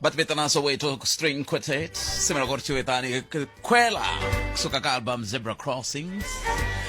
Va ti vitana Soweto String Quartet. Simela ku ri xiwetani Khwela kusuka ka album Zebra Crossings.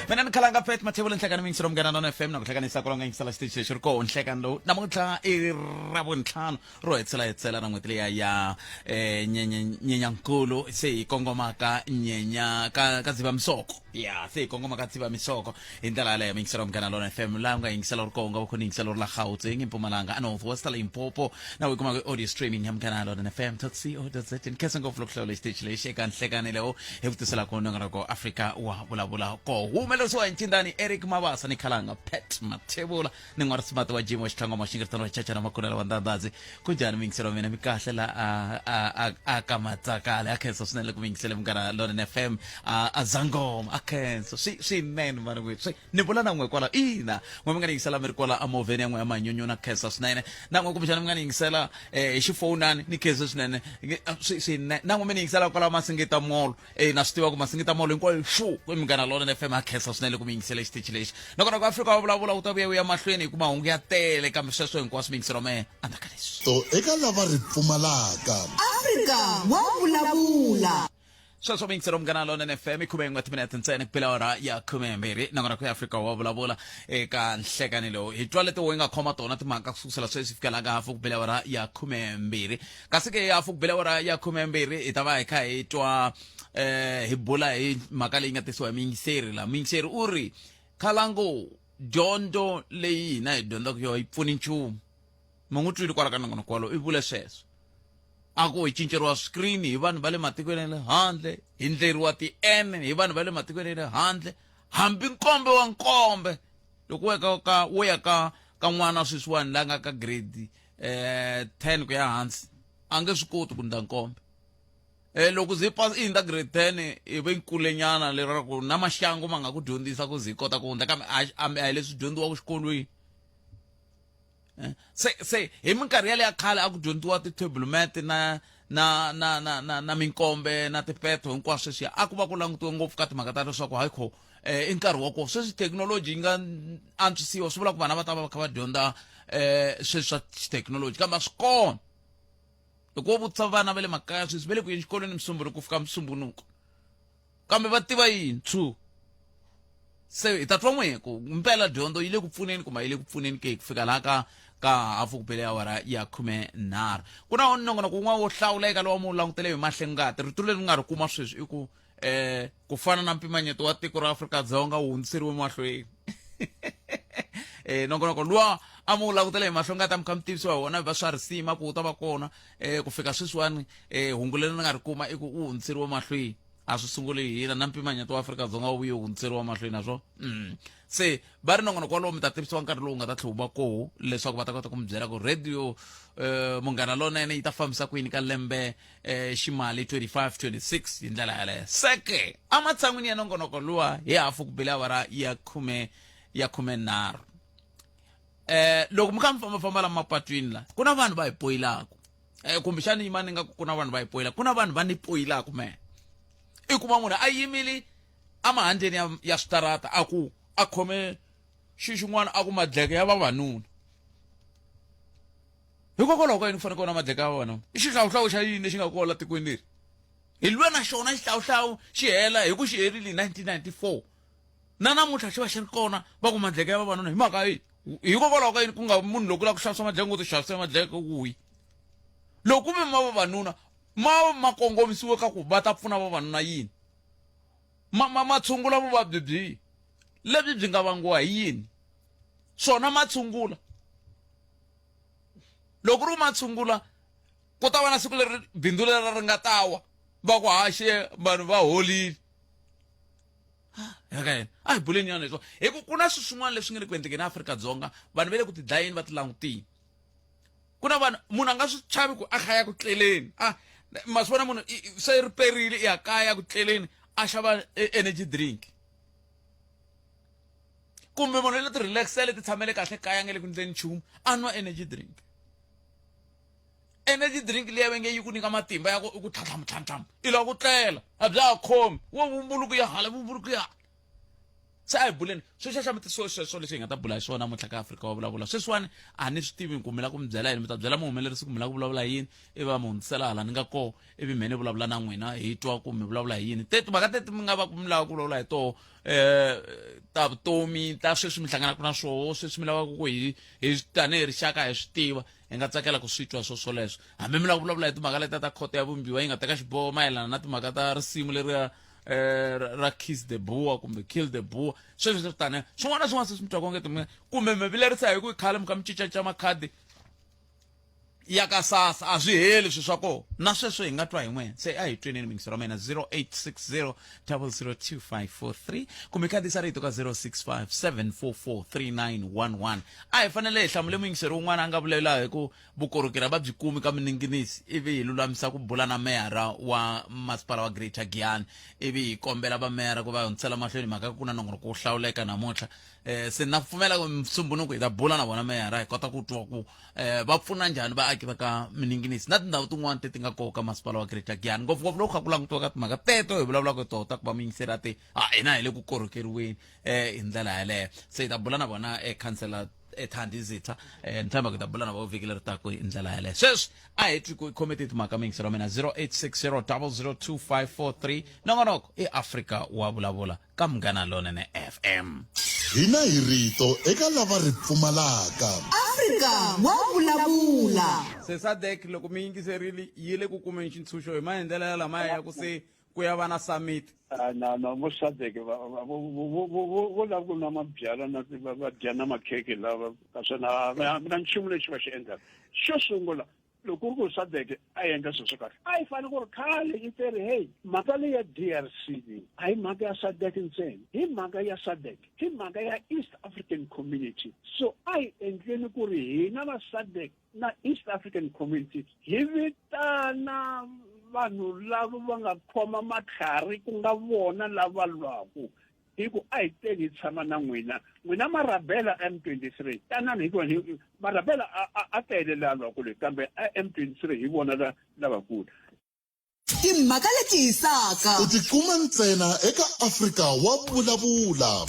Mina ni khalanga Pet Mathebula nhlekani mingiselo Munghana Lona FM na ku hlekanisa ku longa yingisela xitichi lexi ri koho nhlekani lowu namuntlha i Ravuntlhanu ro hetisela hetisela na n'hweti liya ya eh, Nyenyankulu se hi kongoma ka nyenya ka Dzivamisoko ya se hi kongoma ka Dzivamisoko hi ndlela yaleyo miyingiselo Munghana Lona FM laha u nga yingisela u ri koho u nga va khona yingisela u ri la Gauteng Mpumalanga a North West Limpopo na u yi kumaka audio streaming ya Munghana Lona FM co za. Ni khensa ngopfu loko hlawula xitichi lexi eka nhlekani lewo hi ku tisela ku nongonoko Afrika wa vulavula koho wu humelerisiwa hi ncindani Eric Mabasa ni Khalanga Pat Mathebula ni n'wana Simati wa Jimo Xitlhangoma Xingiritano wa Chachana Makunela wa Ndandhazi. Ku njhani miyingiselo wa mina? Mi kahle la a a a a ka Matsakale. A khensa swinene ku miyingisele Munghana Lonene FM a a Zangoma. A khensa swi swinene mani n'wi swi ni vula na n'we kwala ina n'we mi nga ni yingisela mi ri kwala emovheni ya n'we ya manyunyu na khensa swinene na n'we kumbexana mi nga ni yingisela hi xifonani ni khensa swinene swi swinene na n'we mi ni yingisela kwala Masingita Mall. E na swi tiva ku Masingita Mall hinkwayo fu ku Munghana Lonene FM. A khensa swinene ku mi yingisela xitichi lexi nakona ku Afrika wa vulavula wu ta vuya wu ya mahlweni hikuva mahungu ya tele kambe sweswo hinkwaswo miyingiselo mehe andzhaku ka leswi. To eka lava ri pfumalaka. Afrika wa vulavula. Sweswo miyingiselo Munghana Lonene FM i 11 timinete ntsena ku bela awara ya 12 nakona ku ya Afrika wa vulavula eka nhlekani lowu hi twa leti wo yi nga khoma tona timhaka ku sukusela sweswi fikela ka hafu ku bela awara ya 12 kasi ke hafu ku bela awara ya 12 hi ta va hi kha hi twa hi bula hi mhaka leyi nga tisiwa hi muyingiseri la muyingiseri u ri khalango dyondzo leyi hina hi dyondzaka yona yi pfuni nchumu mi n'wi twile kwala ka nongonoko walowo i vule sweswo a ku hi cinceriwa screen hi vanhu va le matikweni ya le handle hi ndleriwa ti-n hi vanhu va le matikweni ya le handle hambi nkombe wa nkombe loko wo ya ka ka wo ya ka ka n'wana sweswiwani la nga ka grade 10 ku ya hansi a nge swi koti ku ndla nkombe loko ze pass i hundza grade 10 i ve nkulenyana lero ku na maxangu ma nga ku dyondzisa ku ze kota ku hundza kambe a a hi leswi dyondziwaka xikolweni. Se se hi minkarhi yale ya khale a ku dyondziwa ti-table math na na na na na na minkombe na tipeto hinkwaswo sweswiya a ku va ku langutiwe ngopfu ka timhaka ta leswaku hayi kho i nkarhi wa kona sweswi thekinoloji yi nga antswisiwa swi vula ku vana va ta va va kha va dyondza sweswi swa xithekinoloji kambe a swi kona loko wo vutisa vana va le makaya sweswi va le ku yeni xikolweni Musumbunuko ku fika Musumbunuko kambe va tiva yini true se hi ta twa n'we ku mpela dyondzo yi le ku pfuneni kumbe yi le ku pfuneni ke ku fika laha ka ka hafu ku bele awara ya 13 ku na nongonoko wun'wana wo hlawuleka lowu mu langutele hi mahlengati rito leri nga ri kuma sweswi i ku ku fana na mpimanyeto wa tiko ra Afrika-Dzonga wu hundziseriwe mahlweni. Nongonoko luwa a mu langutele hi mahlo ngati a mi kha mi tivisiwa hi wona hi va swa risima ku wu ta va kona ku fika sweswiwani hungu leri ni nga ri kuma i ku wu hundziseriwe mahlweni a swi sunguli hi hina na mpimanyeto wa Afrika-Dzonga wu vuye wu hundziseriwa mahlweni naswo. Se va ri nongonoko wolowo mi ta tivisiwa nkarhi lowu nga ta tlhe wu va koho leswaku va ta kota ku mi byela ku radio Munghana Lonene yi ta fambisa ku yini ka lembe ximali 25 26 hi ndlela yaleyo. Seke ematshan'wini ya nongonoko luwa hi hafu ku bile awara ya khume ya 13 loko mi kha mi fambafamba la mapatwini la ku na vanhu va hi poyilaka kumbexani yimani nga ku na vanhu va hi poyilaka ku na vanhu va ni poyilaka me i kuma munhu a yimile emahandleni ya, ya switarata a ku a khome xi xin'wana a ku madleke ya vavanuna hikokwalaho ka yini ku fanele ku va na madleke ya vavanuna i xihlawuhlawu xa yini lexi nga kona la tikweni leri hi lwe na xona xihlawuhlawu xi hela hi ku xi herile hi 1994 na namuntlha xi va xi ri kona va ku madleke ya vavanuna hi mhaka yini hikokwalaho ka yini ku nga munhu loko u lava ku xavisa madleke ngo ti xavisa madleke wuyi loko ku ve ma vavanuna ma ma kongomisiwe ka ku va ta pfuna vavanuna yini ma ma ma tshungula vuvabyi byihi lebyi byi nga vangiwa hi yini swona ma tshungula loko ri ma tshungula ku ta va na siku leri bindzu leri ri nga ta wa va ku haxe vanhu va holile ya ka yena a hi buleni yana leswo hi ku ku na swilo swin'wana leswi nga le ku endlekeni Afrika-Dzonga vanhu va le ku tidlayeni va tilangutini ku na vanhu munhu a nga swi chavi ku a kha ya ku tleleni a ma swi vona munhu se ri perile i ya kaya ku tleleni a xava energy drink kumbe munhu le ti relaxele ti tshamele kahle kaya nga le ku ndleni nchumu a nwa energy drink energy drink liya va nge yi ku nyika matimba ya ku i ku tlhatlhamu tlhatlhamu i lava ku tlela a bya ha khomi wo vumbuluku ya hala vumbuluku ya hala. Se a hi buleni swi xaxametisiwe sweswo leswi hi nga ta bula hi swona namuntlha ka Afrika wa Vulavula. Sweswiwani a ni swi tivi ku mi lava ku mi byela yini, mi ta byela muhumelerisi ku mi lava ku vulavula hi yini, ivi va mi hundzisela hala ni nga koho, ivi mhe ni vulavula na n'wina hi twa ku mi vulavula hi yini. Te timhaka teti mi nga va ku mi lava ku vulavula hi toho ta vutomi, ta sweswi mi hlanganaka na swoho, sweswi mi lavaka ku hi hi tanihi rixaka hi swi tiva, hi nga tsakela ku swi twa swo swoleswo. Hambi mi lava ku vulavula hi timhaka letiya ta khoto ya vumbiwa yi nga teka xiboho mayelana na timhaka ta risimu leriya ra kiss the boer kumbe kill the boer, sweswo swi tani swin'wana na swin'wana sweswi mi twaka onge timhaka kumbe mi vilerisa hi ku khale mi kha mi cincacinca makhadi ya ka SASSA, a swi heli swi swa kona na sweswo hi nga twa hi n'wina. Se a hi tweneni mingisero wa mina 0860 002543 kumbe khadisa rito ka 065 744 3911. A hi fanele hi hlamule muyingiseri wun'wana a nga vulela hi ku vukorhokeri a va byi kumi ka mininginisi, ivi hi lulamisa ku bula na meyara wa masipala wa Greater Giyani, ivi hi kombela va meyara ku va hundzisela mahlweni mhaka ku na nongonoko wo hlawuleka namuntlha. Se na pfumela ku Musumbhunuku hi ta bula na vona meyara hi kota ku twa ku va pfuna njhani vaaki va ka mininginisi na tindhawu tin'wana teti nga koho ka masipala wa Greater Giyani, ngopfungopfu loko kha ku langutiwa ka timhaka teto hi vulavulaka hi toho ta ku va muyingiseri a te a hina hi le ku korhokeriweni hi ndlela yaleyo. Se hi ta bula na vona khansela Thandi Zitha, ni tshemba ku ta bula na vo vhiki leri taka hi ndlela yaleyo. Sweswi a hi twi ku i khome ti timhaka muyingiseri wa mina 0860 002543. Nongonoko i Afrika wa Vulavula ka Munghana Lonene FM. Hina hi rito eka lava ri pfumalaka. Afrika wa vulavula. Se SADC loko mi yingiserile yi le ku kumeni xintshunxo hi maendlelo ya lamaya ya ku se ku ya va na summit. Ah, na na vo SADC vo lava ku nwa mabyalwa na va dya na makhekhe lava ka swona a na nchumu lexi va xi endlaka. Xo sungula, loko ku ri ku SADC a endla swilo swo kahle, a yi fanele ku ri khale yi teri hey, mhaka leyi ya DRC leyi a hi mhaka ya SADC ntsena, hi mhaka ya SADC, hi mhaka ya East African Community. So a hi endleni ku ri hina va SADC na East African Community hi vitana vanhu lava va nga khoma matlhari ku nga vona lava lwaku, hi ku a hi teni hi tshama na n'wina, n'wina marabela M23 tanani, hikuva marabela a tele la lwaku le, kambe a M23 hi vona lavakulu. Timhaka leti hisaka U tikuma ntsena eka Afrika wa Vulavula.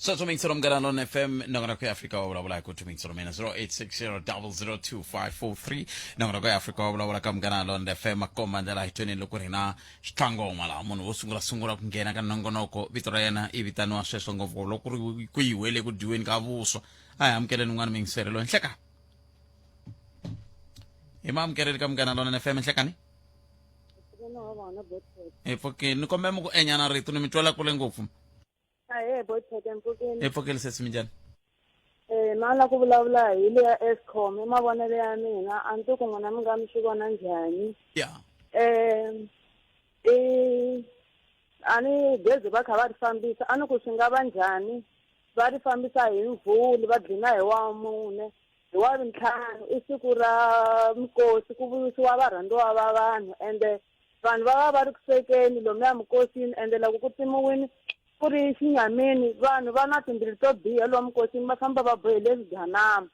Sweswo mingiselo Munghana Lona FM, nongonoko ya Afrika wa Vulavula hi ku mingiselo mina 0860 002543. Nongonoko ya Afrika wa Vulavula ka Munghana Lona FM, makomba ndlela hi tweneni loko ri na xitlangoma laha munhu wo sungula sungula ku nghena ka nongonoko, vito ra yena i vitaniwa sweswo ngopfu loko ri ku yiwele ku dyiweni ka vuswa. A hi amukeleni un'wana mingiselelo nhleka hi ma amukeleli ka Munghana Lona FM. Nhlekani hi pfukini, ni kombela mi ku enyana rito ni mi twela kule ngopfu. Ahee Botheke, mpfukeni. Hi pfukile sesi, minjhani? Na la ku vulavula hi le ya Eskom, i mavonelo ya mina, a ni tivi ku n'wina mi nga mi swi vona njhani. I a ni gezi va kha va ri fambisa, a ni ku swi nga va njhani va ri fambisa hi Mvhulu va dlina hi wa mune, hi wa vuntlhanu i siku ra mikosi, ku vuyisiwa varhandziwa va vanhu, ende vanhu va va va ri ku swekeni lomuya mikosini, ende loko ku timiwini ku ri xinyamini, vanhu va na timbilu to biha lomu mikosini, va famba va bohele swiganama.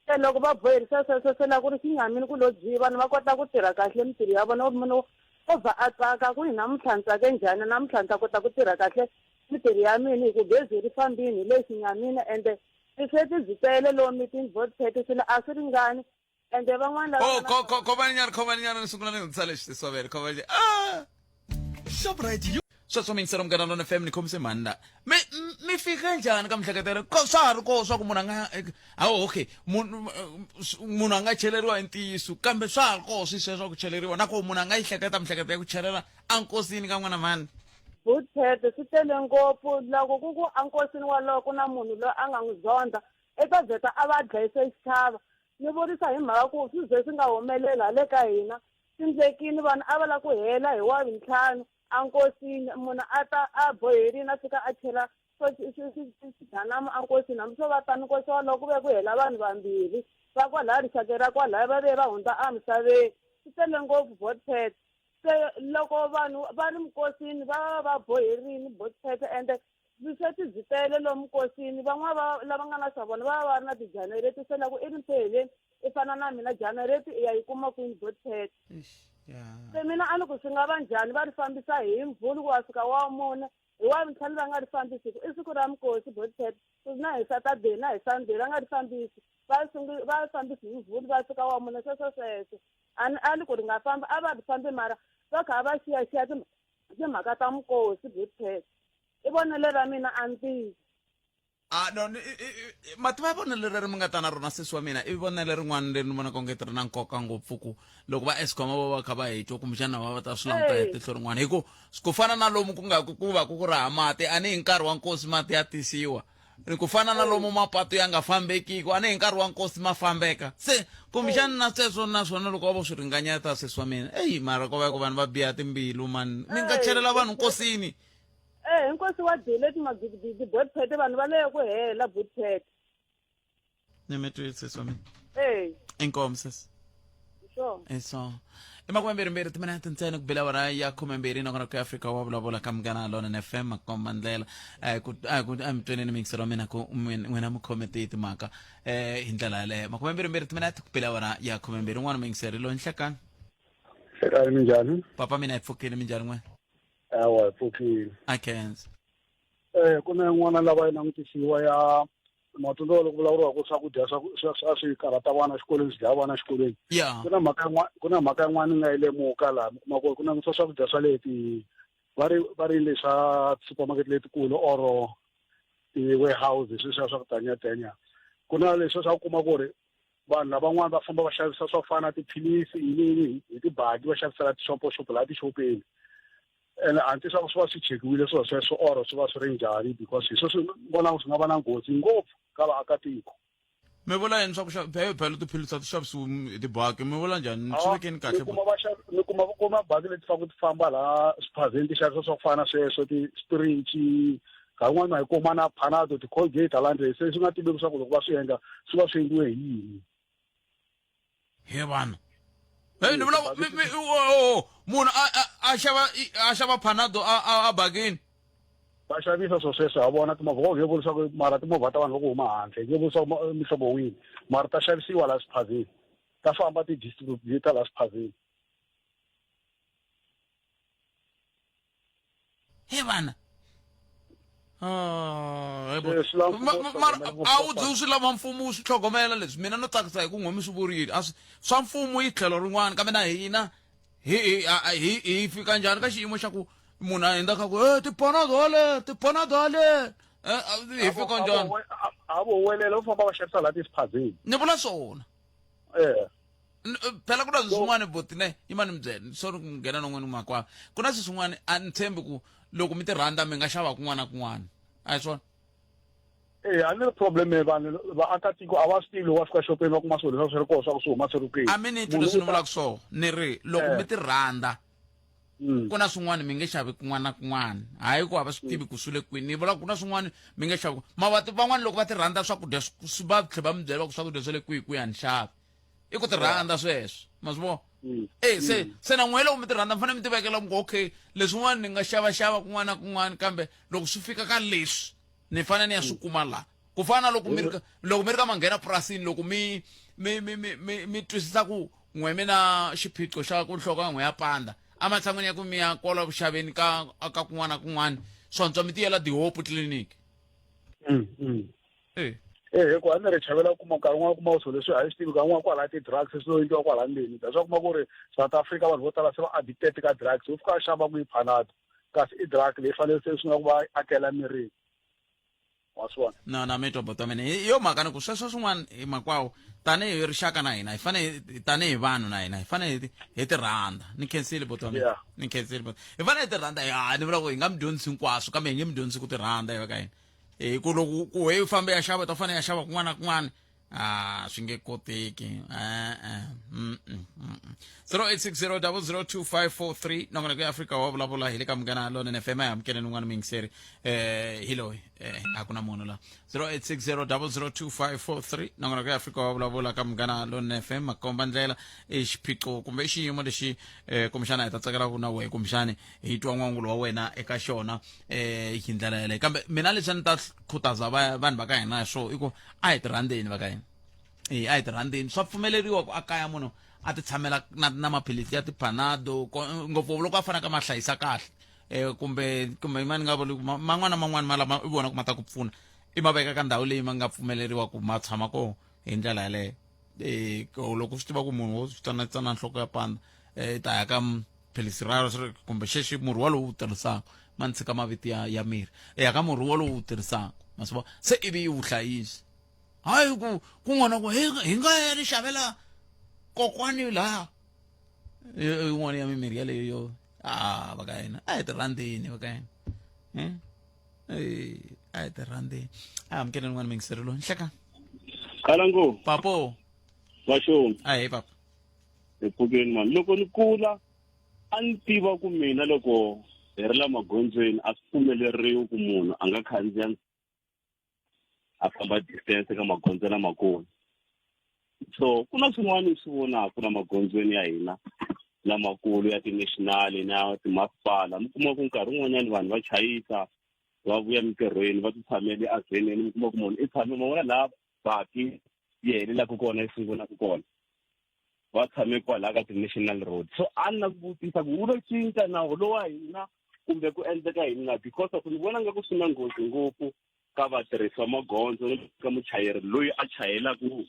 Se loko va boherisa sweswo, se loko ku ri xinyamini ku lo byi, vanhu va kota ku tirha kahle mintirho ya vona, munhu o vha a tsaka ku hi namuntlha ni tsake njhani, namuntlha ni ta kota ku tirha kahle mintirho ya mina hi ku gezi ri fambini hi le xinyamini, ende tisweti byi tele lomu mitini vo swilo a swi ringani, ende van'wana lava Oh, khomani nyana, khomani nyana, ni sungula ni hundzisa lexi tisovele, khomani. Ah! Shoprite yo sweswo mingiselo Munghana Lona FM, ni khomise mhani la mi fika njhani ka mihleketelo swa ha ri koho swa ku munhu a nga hawu okay, munhu a nga cheleriwa hi ntiyiso, kambe swa ha ri koho swi sweswo ku cheleriwa na ko munhu a nga yi hleketa miehleketo ya ku chelela enkosini ka n'wana mani. Butete swi tele ngopfu, loko ku ku enkosini walowo ku na munhu loyi a nga n'wi zonda, i ta vheta a va dlayise xichava. Ni vurisa hi mhaka ku swi ze swi nga humelela hale ka hina, swi ndlekini vanhu a va lava ku hela hi wa vuntlhanu enkosini, munhu a ta a boherini a fika a chela swiganama enkosini, hambi swo va tano nkosi walowo ku ve ku hela vanhu vambirhi va kwalaya rixakeni ra kwalaya va ve va hundza emisaveni. Swi tele ngopfu botpet. Se loko vanhu va ri minkosini va va va boherini botpet, ende vusweti byi tele lomu minkosini, van'wana va lava nga na swa vona va va va ri na tijanareti, se loko i ri mpheheleni i fana na mina, janareti i ya yi kuma kwini botpet? Se mina a ni ku swi nga va njhani va ri fambisa hi Mvhulu ku wa fika wa mune. Hi wavuntlhanu va nga ri fambisi hi ku i siku ra mikosi Botpet na hi Saturday na hi Sunday va nga ri fambisi va va fambisi hi Muvhulu va suka wamune sweswo sweswo a ni ali ku ri nga fambi a va ri fambi mara va kha va xiyaxiya timhaka ta mikosi Botpet i vonelo ra mina a ni tivi. Ah, no, ni, mativa ya vonelo leri mi nga ta na rona sesi wa mina i vonelo rin'wana leri ni vonaka onge ti ri na nkoka ngopfu ku loko va escom vo va kha va hi twa kumbexana va va ta swi languta hi tihlo rin'wana hi ku ku fana na lomu ku nga ku va ku ku raha mati a ni hi nkarhi wa nkosi mati ya tisiwa ku fana na lomu mapatu ya nga fambekiku a ni hi nkarhi wa nkosi ma fambeka se kumbexana na sweswo naswona loko va vo swi ringanyeta sesi wa mina eyi mara ko va ku vanhu va biha timbilu mani mi nga chelela vanhu nkosini Eh, hinkwaswo wa dele ti botpete vanhu va leyo ku hela botpete. Ni mi twile sesi wa mina. Eh. Inkomu sesi. Sure. Eso. I makumembirhimbirhi timinete ntsena ku bela awara ya khumembirhi nakona ku Afrika wa vulavula ka Munghana Lonene FM makomba ndlela eh ku a ku a mi tweneni mixer wa mina ku n'wina mi khome tihi timhaka eh hi ndlela yaleyo makumembirhimbirhi timinete ku bela awara ya khumembirhi un'wana muyingiseri loyi nhlekani. Nhlekani minjhani? Papa mina hi pfukile minjhani n'wina? Awa hi pfukile. A khensa. Eh ku na yin'wana lava yi langutisiwa ya matsundzuka loko vulavuriwaka swakudya swa swa swi karhata vana exikolweni swi dlaya vana exikolweni. Yeah. Ku na mhaka yin'wana ku na mhaka yin'wana ni nga yi lemuka laha mi kuma ku ku na swa swakudya swa le ti va ri va ri leswa supermarket letikulu or ti-warehouse sweswiya swa ku tanyatanya ku na leswi swa ku kuma ku ri vanhu lavan'wana va famba va xavisa swo fana na tiphilisi yini yini hi tibaki va xavisela tixopoxopo laha tixopeni ene a ni tivi swa ku swi va swi chekiwile swilo sweswo or swi va swi ri njhani because hi sweswi vonaka swi nga va na nghozi ngopfu ka vaakatiko mi vula yini swa ku phela tiphilisi a ti xavisiwi hi tibaki mi vula njhani swi vekeni kahle mi kuma va mi kuma kuma baki leti faka ti famba laha swiphazeni ti xavisa swa ku fana na sweswo ti-spirichi nkarhi wun'wani ma yi kuma na panado ti-colgate hala ndzeni se swi nga tiveki swa ku loko va swi endla swi va swi endliwe hi yini he vanhu hey ni vula oh, oh, munhu a xava a xava panado a bakini va xavisa swo sweswo ha vona timovha ko nge vuli swa mara timovha ta vanhu va ku huma handle nge vuli swa mihlovo wini mara ta xavisiwa laha swiphazeni ta famba ti-distributor laha swiphazeni he vana Ah, a wu byi swi lava mfumo wu swi tlhogomela leswi mina no tsakisa hi ku n'we mi swi vurile a swi swa mfumo yi tlhelo rin'wana kambe na hina hi hi hi fika njhani ka xiyimo xa ku munhu a hindza kha ku e tipanadole tipanadole eh, hi fika njhani a vo welela u famba va xavisa laha tisphazeni ni vula swona eh phela ku na swilo swin'wana boti ne yima ni mi byela sorry ku nghena na n'wini makwavo ku na swilo swin'wana a ni tshembi ku loko mi ti rhandza mi nga xava kun'wana na kun'wana a hi swona Eh, a ni ri problem vanhu vaakatiko a va swi tivi loko va fika xopeni va kuma swilo leswi swi ri kona swa ku swi huma swi ri kwihi a mi ni twi leswi ni vulaka swona ni ri loko eh. mi ti rhandza mm. ku na swin'wana mi nge xavi kun'wana na kun'wana hayi ku a va swi tivi ku swi le kwini ni vula ku na swin'wana mi nge xavi mavati van'wana loko va ti rhandza swakudya va tlhela va mi byela va ku swakudya swa le kwihi ku ya ni xavi i ku ti rhandza sweswo ma swi vona mm. e se mm. se na n'we loko mi ti rhandza mi fanele mi ti vekela mi ku okay leswin'wana ni nga xavaxava kun'wana na kun'wana kambe loko swi fika ka leswi ni fanele ni ya swi mm. kuma laha ku fana na loko mi ri loko mi ri ka manghena purasini loko mi mi mi mi mi mi twisisa ku n'we mi na xiphiqo xa ku nhloko ya n'we ya panda ematshan'wini ya ku mi ya kwala vuxaveni ka ka kun'wana na kun'wana swantswa mi tiyela the-hope clinic mm, mm. Eh. Eh, hi ku a ni ri chavela ku kuma nkarhi wun'wana kuma swilo leswi a yi swi tivi nkarhi wun'wana kwalaya ti-drugs swi lo endliwa kwala ndzeni that's why kuma ku ri South Africa vanhu vo tala se va addicted ka drugs u fika a xava ku yi Panado kasi i drug leyi fanele se swi nga ku va akela mirini wa swi vona na na mi twa buti wa mina hi yo mhaka ni ku sweswo swin'wana hi makwawo tanihi rixaka na hina hi fanele tanihi vanhu na hina hi fanele hi ti rhandza ni khensile buti wa mina ni khensile buti hi fanele hi ti rhandza ya ni vula ku hi nga mi dyondzisi hinkwaswo kambe hi nge mi dyondzisi ku ti rhandza hi va ka hina hi ku loko ku he fambe ya xava ta fanele ya xava kun'wana na kun'wana a swi nge koteki e-e 0860002543 nongonoko ya Afrika wa vulavula hi le ka Munghana Lonene FM a hi amukeleni un'wana muyingiseri eh hi loyi eh a ku na munhu la 0860002543 nongonoko ya Afrika wa vulavula ka Munghana Lonene FM makomba ndlela i xiphiqo kumbe i xiyimo lexi eh kumbexana hi ta tsakela ku na wehe kumbexani hi twa n'wangulo wa wena eka xona eh hi ndlela yaleyo kambe mina leswi a ni ta khutaza vanhu va ka hina hi swo i ku a hi ti rhandzeni va ka hina e a hi ti rhandzeni swa pfumeleriwa ku a kaya munhu a ti tshamela na, na maphilisi ya tipanado ngopfu loko a fanaka ma hlayisa kahle um kumbe kumbe ma ni nga vuli man'wana na man'wana ma lama i vona ku ma ta ku pfuna i ma veka ka ndhawu leyi ma nga pfumeleriwa ku ma tshama kona hi ndlela yaleyo um loko swi tiva ku munhu wo swi tsanatsana nhloko ya pandza um ta ya ka philisi ra kumbe xexi murhi walowu wu tirhisaka ma ni tshika mavito ya ya mirhi ya ka murhi walowu wu tirhisaka ma swi vona se ivi yi wu hlayisa hayi ku kun'wana ku hi nga ya ri xavela kokwani laya yin'wana ya mimirhi yaleyo yo a va ka yena a hi ti rhandzeni va ka yena a hi ti rhandzeni a amukeleni n'wana mingiseri loyi nhleka kalango papo vaxoni a hi papa hi pfukeni mani loko ni kula a ni tiva ku mina loko hi ri la magondzweni a swi pfumeleriwi ku munhu a nga khandziya a famba distance ka magondzo lamakulu so ku na swin'wana hi swi vonaka la magondzweni ya hina lamakulu ya ti-national na timasipala mi kuma ku nkarhi wun'wanyana vanhu va chayisa va vuya mintirhweni va ti tshamele aveneni mi kuma ku munhu i tshame ma vona laha baki yi helelaka kona yi sungulaka kona va tshame kwalaya ka ti-national road so a ni na ku vutisa ku wu lo cinca nawu lowa hina kumbe ku endleka yini na because of ni vona nga ku swi na nghozi ngopfu ka vatirhisi va magondzo ni ka muchayeri loyi a chayelaka um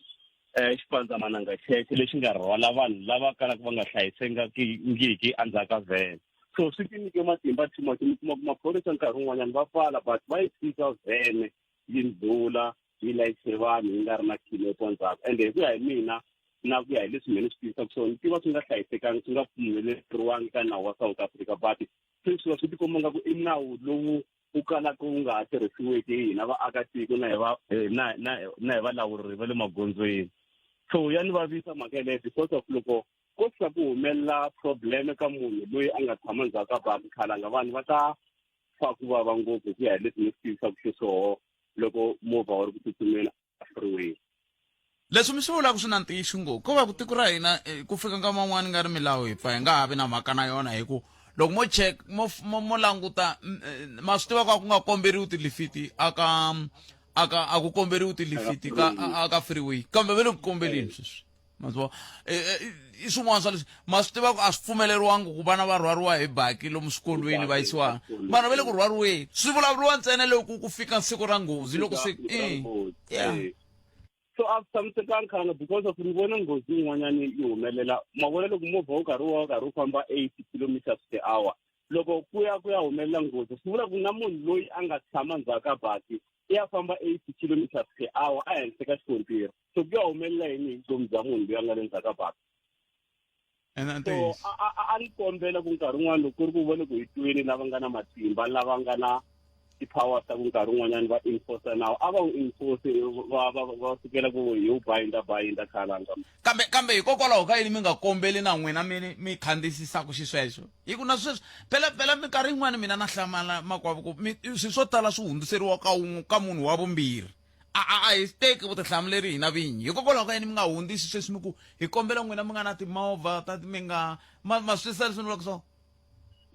xipandzamananga xexo lexi nga rhwala vanhu lava kalaka va nga hlayisekangiki endzhaku ka vhene so swi ti nyike matimba too much mi kuma ku maphorisa nkarhi wun'wanyana va pfala but va yi tshika vhene yi ndlula yi layiche vanhu yi nga ri na khinepo ndzhaku ende hi ku ya hi mina na ku ya hi leswi mina ni swi tivisaka swona ni tiva swi nga hlayisekangi swi nga pfumeleriwangi ka nawu wa South Africa but sweswi swi tikomba nga ku i nawu lowu wu kalaka wu nga ha tirhisiweki hi hina vaakatiko na hi va na na na hi valawuri va le magondzweni so ya ni vavisa mhaka yeleyo because of loko ko fika ku humelela problem ka munhu loyi a nga tshama ndzhaku ka baki khalanga vanhu va ta fa ku vava ngopfu hi ku ya hi leswi ni swi tivisaka xiswoho loko movha wu ri ku tsutsumeni freeway Leswi mi swi vulaka swi na ntiyiso ngopfu. Ko va ku tiko ra hina eh, ku fika nkama wun'wana nga ri milawu hi pfa hi nga ha vi na mhaka na yona hi ku loko mo check mo mo, mo languta mm, eh, ma swi tiva ku a ku nga komberiwi tilifiti aka aka a ku komberiwi tilifiti ka aka freeway kambe va le ku kombeleni sweswi ma swi vona eh, eh, i swin'wana swa leswi ma swi tiva ku a swi pfumeleriwangi ku vana va rhwariwa hi baki lomu swikolweni va yisiwa vana va le ku rhwariweni swi vulavuriwa ntsena loko ku fika siku ra nghozi loko se eh, yeah so a swi tshamisekanga khanga because of ni vona nghozi yin'wanyana yi humelela ma vona loko movha wu karhi wu karhi wu famba 80 kilometers per hour loko ku ya ku ya humelela nghozi swi vula ku na munhu loyi a nga tshama ndzhaku ka baki i ya famba 80 kilometers per hour a henhla ka xikontiri so ku ya humelela yini hi vutomi bya munhu loyi a nga le ndzhaku ka baki so a ni kombela ku nkarhi wun'wana loko ku ri ku va le ku hi tweni lava nga na matimba lava nga na ti-power ta ku nkarhi wun'wanyana va enforce nawu a va wu enforce va va va sukela ku hi wu bayinda bayinda khalanga kambe kambe hikokwalaho ka yini mi nga kombeli na n'wina mi mi khandziyisisaka xisweswo hi ku na sweswo phela phela minkarhi yin'wana mina na hlamala makwavo ku swilo swo tala swi hundziseriwa ka wun'we ka munhu wa vumbirhi a a a hi teki vutihlamuleri hina vinyi hikokwalaho ka yini mi nga hundzisi sweswi mi ku hi kombela n'wina mi nga na timovha ta mi nga ma ma swi twisisa leswi ni vulaka swona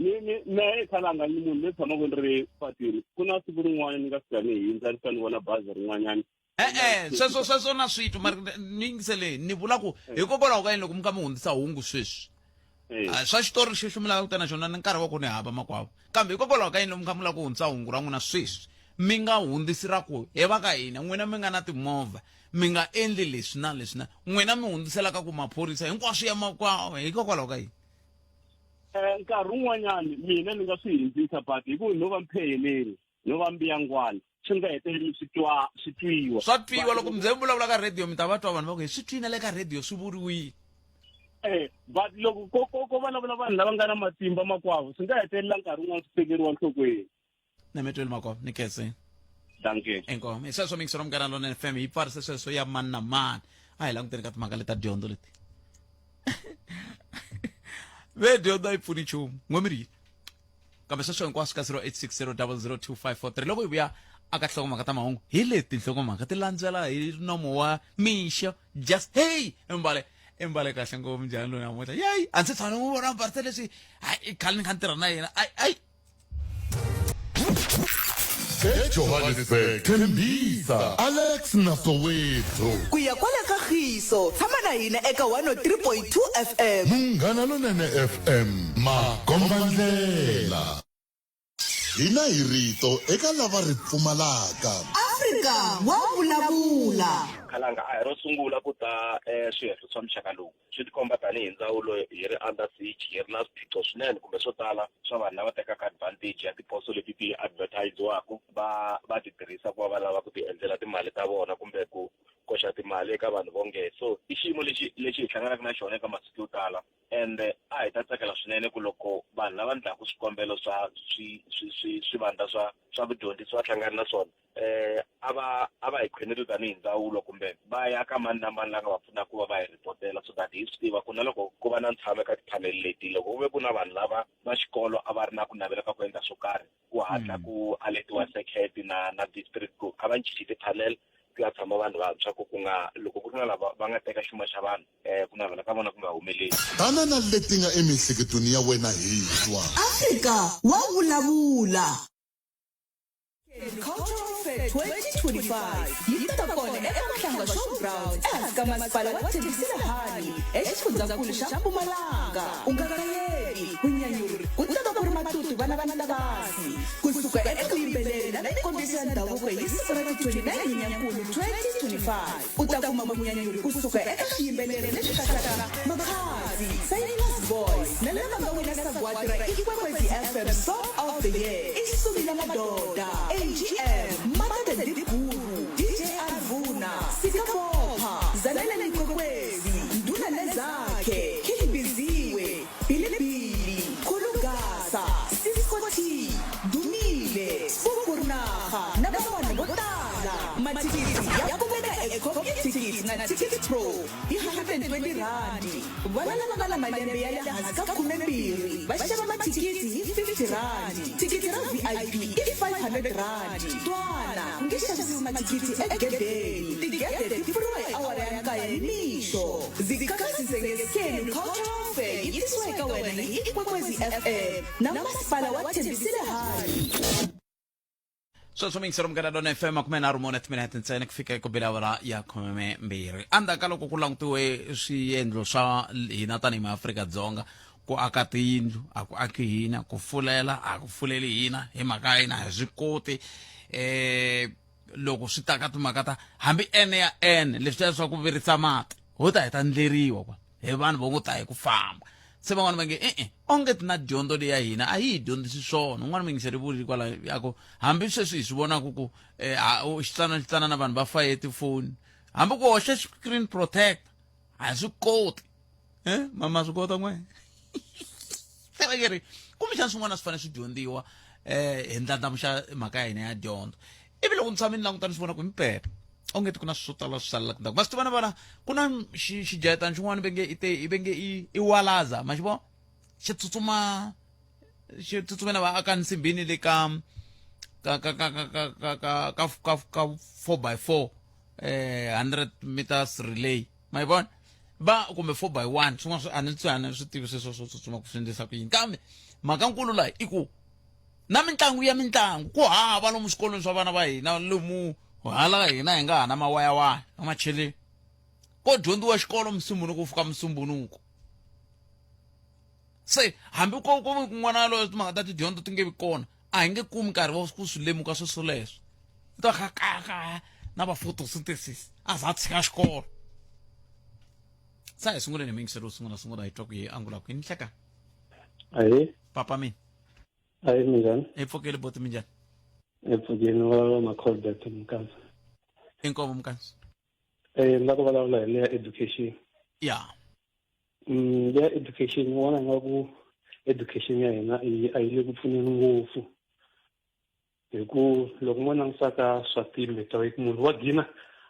ni ni mehe khalanga ni munhu loyi tshamaka ni ri patwini ku na siku rin'wana ni nga fika ni hindza ni fika ni vona bazi rin'wanyana e-e sweswo sweswo na swi twa mara ni yingiseleni ni vula ku hikokwalaho ka yini loko mi kha mi hundzisa hungu sweswi Ah, swa xitori xexo mi lava ku ta na xona ni nkarhi wa ku ni hava makwavo kambe hikokwalaho ka yini loko mi kha mi lava ku hundzisa hungu ra n'wina sweswi mi nga hundzisi ra ku he va ka hina n'wina mi nga na timovha mi nga endli leswi na leswi na n'wina mi hundzisela ka ku maphorisa hinkwaswo ya makwavo hikokwalaho ka yini Eh, nkarhi wun'wanyana mina ni nga swi hindzisa but hi ku no va mpheheleli no va mbiyangwana swi nga heteleli swi twa swi twiwa swa twiwa loko mi ze mi vulavula ka radio mi ta va twa vanhu va ku hi swi twina le ka radio swi vuriwile eh but loko ko ko ko vulavula vanhu lava nga na matimba makwavo swi nga hetelela nkarhi wun'wana swi tekeriwa nhlokweni na mi tweli makwavo ni khensini danke inkomu hi sweswo mingiselo munghana lonene fm yi pfarise sweswo ya mani na mani a hi languteni ka timhaka leta dyondzo leti ve dyondzo a yi pfuni nchumu n'we mi ri yini kambe sweswo hinkwaswo ka 0860002543 loko hi vuya aka nhlokomhaka ta mahungu hi leti tinhlokomhaka ti landzela hi nomo wa mixo just hey mbale imbale kahle ngopfu njhani loyi namuntlha yeyi a ndzi tshama n'wi vona mbarise leswi hayi khale ni kha ni tirha na yena ayi ayi ejohannesburg tembisa alex na soweto ku ya kwala ka khiso tshama na hina eka 103.2 fm munghana lonene fm makombandlela. Hina hi rito eka lava ri pfumalaka. Afrika wa vulavula. Khalanga a hi ro sungula ku ta eh, swihehlo swa muxaka lowu swi tikomba tanihi ndzawulo hi ri under siege hi ri na swiphiqo swinene kumbe swo tala swa vanhu lava tekaka advantage ya tiposo leti ti advertisiwaka va va ti tirhisa ku va va lava ku ti endlela timali ta vona kumbe ku koxa timali eka vanhu vonge so i xiyimo lexi lexi hi hlanganaka na xona eka masiku yo tala ende a hi ta tsakela swinene ku loko vanhu lava endlaku swikombelo swa swi swi swi swivandla swa swa vudyondzisi va hlangana na swona eh a va a va hi khweneli tanihi ndzawulo kumbe va ya ka mani na mani la nga va pfunaka ku va va hi ripotela so that hi swi tiva ku na loko ku va na ntshamo eka tiphanele leti loko ku ve ku na vanhu lava va xikolo a va ri na ku navela ka ku endla swo karhi ku hatla mm. ku aletiwa circuit na na district ku a va cinci ti-panel ku ya tshama vanhu vantshwa ku ku nga loko ku ri na lava va nga teka xuma xa vanhu um ku navela ka vona ku nga humeleli Tana na leti nga emiehleketweni ya wena hi twa. Afrika wa vulavula. Cultural Fair 2025 yi ta va kona eka Mahlanga Showgrounds ehansi ka masipala wa Thembisile Hani exifundzankulu xa Mpumalanga. U nga kayeli, vunyanyuri ku ta va ku ri matutu vana va Ntavasi kusuka eka vuyimbeleri na minkombiso ya ndhavuko hi siku ra ti 29 Nyenyankulu 2025. U ta kuma vunyanyuri kusuka eka swiyimbeleri leswi katsaka Makhadzi, Silas Boys na lava nga wina sagwadi ra Ikwekwezi FM Song of the Year, Isubi la Madoda, AGM, Mata the Deep Guru, DJ Arvuna, Sika Bopha, Zanele Likwekwezi, Nduna Nezakhe, King Biziwe, Bilibili, Khulugasa, Cisco T, Dumile, Sbukurnaha na van'wana vo tala. Mathikithi ya kumeka eCoffee Tickets na Ticket Pro hi 120 rhandi. Vana lava nga na malembe ya le hansi ka 12 va xava mathikithi hi 50 rhandi. Thikithi ra VIP i 500 rhandi. Twana, ku nge xavisiwi mathikithi egedeni. Tigede ti pfuriwa hi awara ya nkaye nimixo. Zikhakhazise ngeSkhenu Cultural Fair yi tisiwa eka wena hi Ikwekwezi FM na Masipala wa Thembisile Hani. Sweswo miyingiselo Munghana Lona FM 34 timinete ntsena ku fika eku bela awara ya 12 endzhaku ka loko ku langutiwe swiendlo swa hina tanihi maAfrika-Dzonga ku aka tiyindlu a ku aki hina ku fulela a ku fuleli hina hi mhaka ya hina a hi swi koti eh loko swi ta ka timhaka ta hambi n ya n leswi swa ku virisa mati ho ta hi ta ndleriwa kwa hi vanhu vo ngo ta hi ku famba se van'wana va nge e-e onge ti na dyondzo leya hina a yi hi dyondzisi swona un'wana muyingiseri vuli kwala ya ku hambi sweswi hi swi vonaka ku um xitsana xitsana na vanhu va faye tifoni hambi ku hoxe screen protect a hi swi koti e mama swi kota n'we se va ri kumbexana swin'wana swi fanele swi dyondziwa um hi ndlandlamuxa mhaka ya hina ya dyondzo ivi loko ni tshame ni languta ni swi vona ku himpela onge ti ku na swo tala swi salelaka ndzhaku ma swi tiva na vona ku na xijahetana xin'wana ve nge i te ve nge i i walaza ma xi vona xi tsutsuma xi tsutsumela va aka nsimbini le ka ka ka ka ka ka ka ka ka ka ka 4 by 4 eh 100 meters relay ma yi vona va kumbe 4 by 1 swin'wana swi a ni a ni swi tivi sweswo swo tsutsuma ku swi endlisa ku yini kambe mhaka nkulu laha i ku na mitlangu ya mitlangu ku hava lomu swikolweni swa vana va hina lomu hala hina hi nga ha na mawayawaya na macheleni ko dyondziwa xikolo musumbunuko ku fika musumbunuko se hambi ko ko kun'wana yaloyo timhaka ta tidyondzo ti nge vi kona a hi nge kumi nkarhi wa ku swi lemuka swi swoleswo i ta kha kaya na va photosynthesis a za a tshika xikolo sa hi sunguleni hi miyingiselo wo sungula sungula hi twa ku yi angula kwini hleka Ahee, papa mina ahee minjhani? hi pfukile boti minjhani Hi pfukile ni vulavula na Colbert Mkansa. inkomo mkansi Eh, ni la ku vulavula hi leya education. ya Leya education ni vona ingaku education ya hina a yi le ku pfuneni ngopfu. Hi ku loko mo langutisa ka swa ti-matric munhu wa gina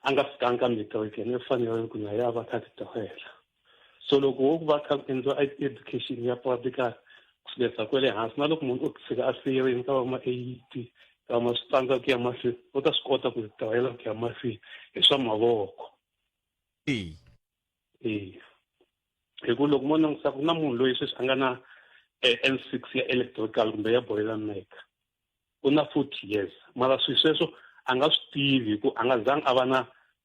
a nga fikanga ka matric yena u fanele ku na ya va kha ti tirhela. So loko wo va kha ku endliwa education ya practical kusukela kwele hansi na loko munhu o tshika a feyerini ka va ma eight ka ma swi tsandza ku ya mahlweni u ta swi kota ku tirhela ku ya mahlweni hi swa mavoko. E. E. Hi ku loko mo langutisa ku na munhu loyi sweswi a nga na N6 ya electrical kumbe ya boiler maker u na 40 years mara swilo sweswo a nga swi tivi hi ku a nga zangi a va na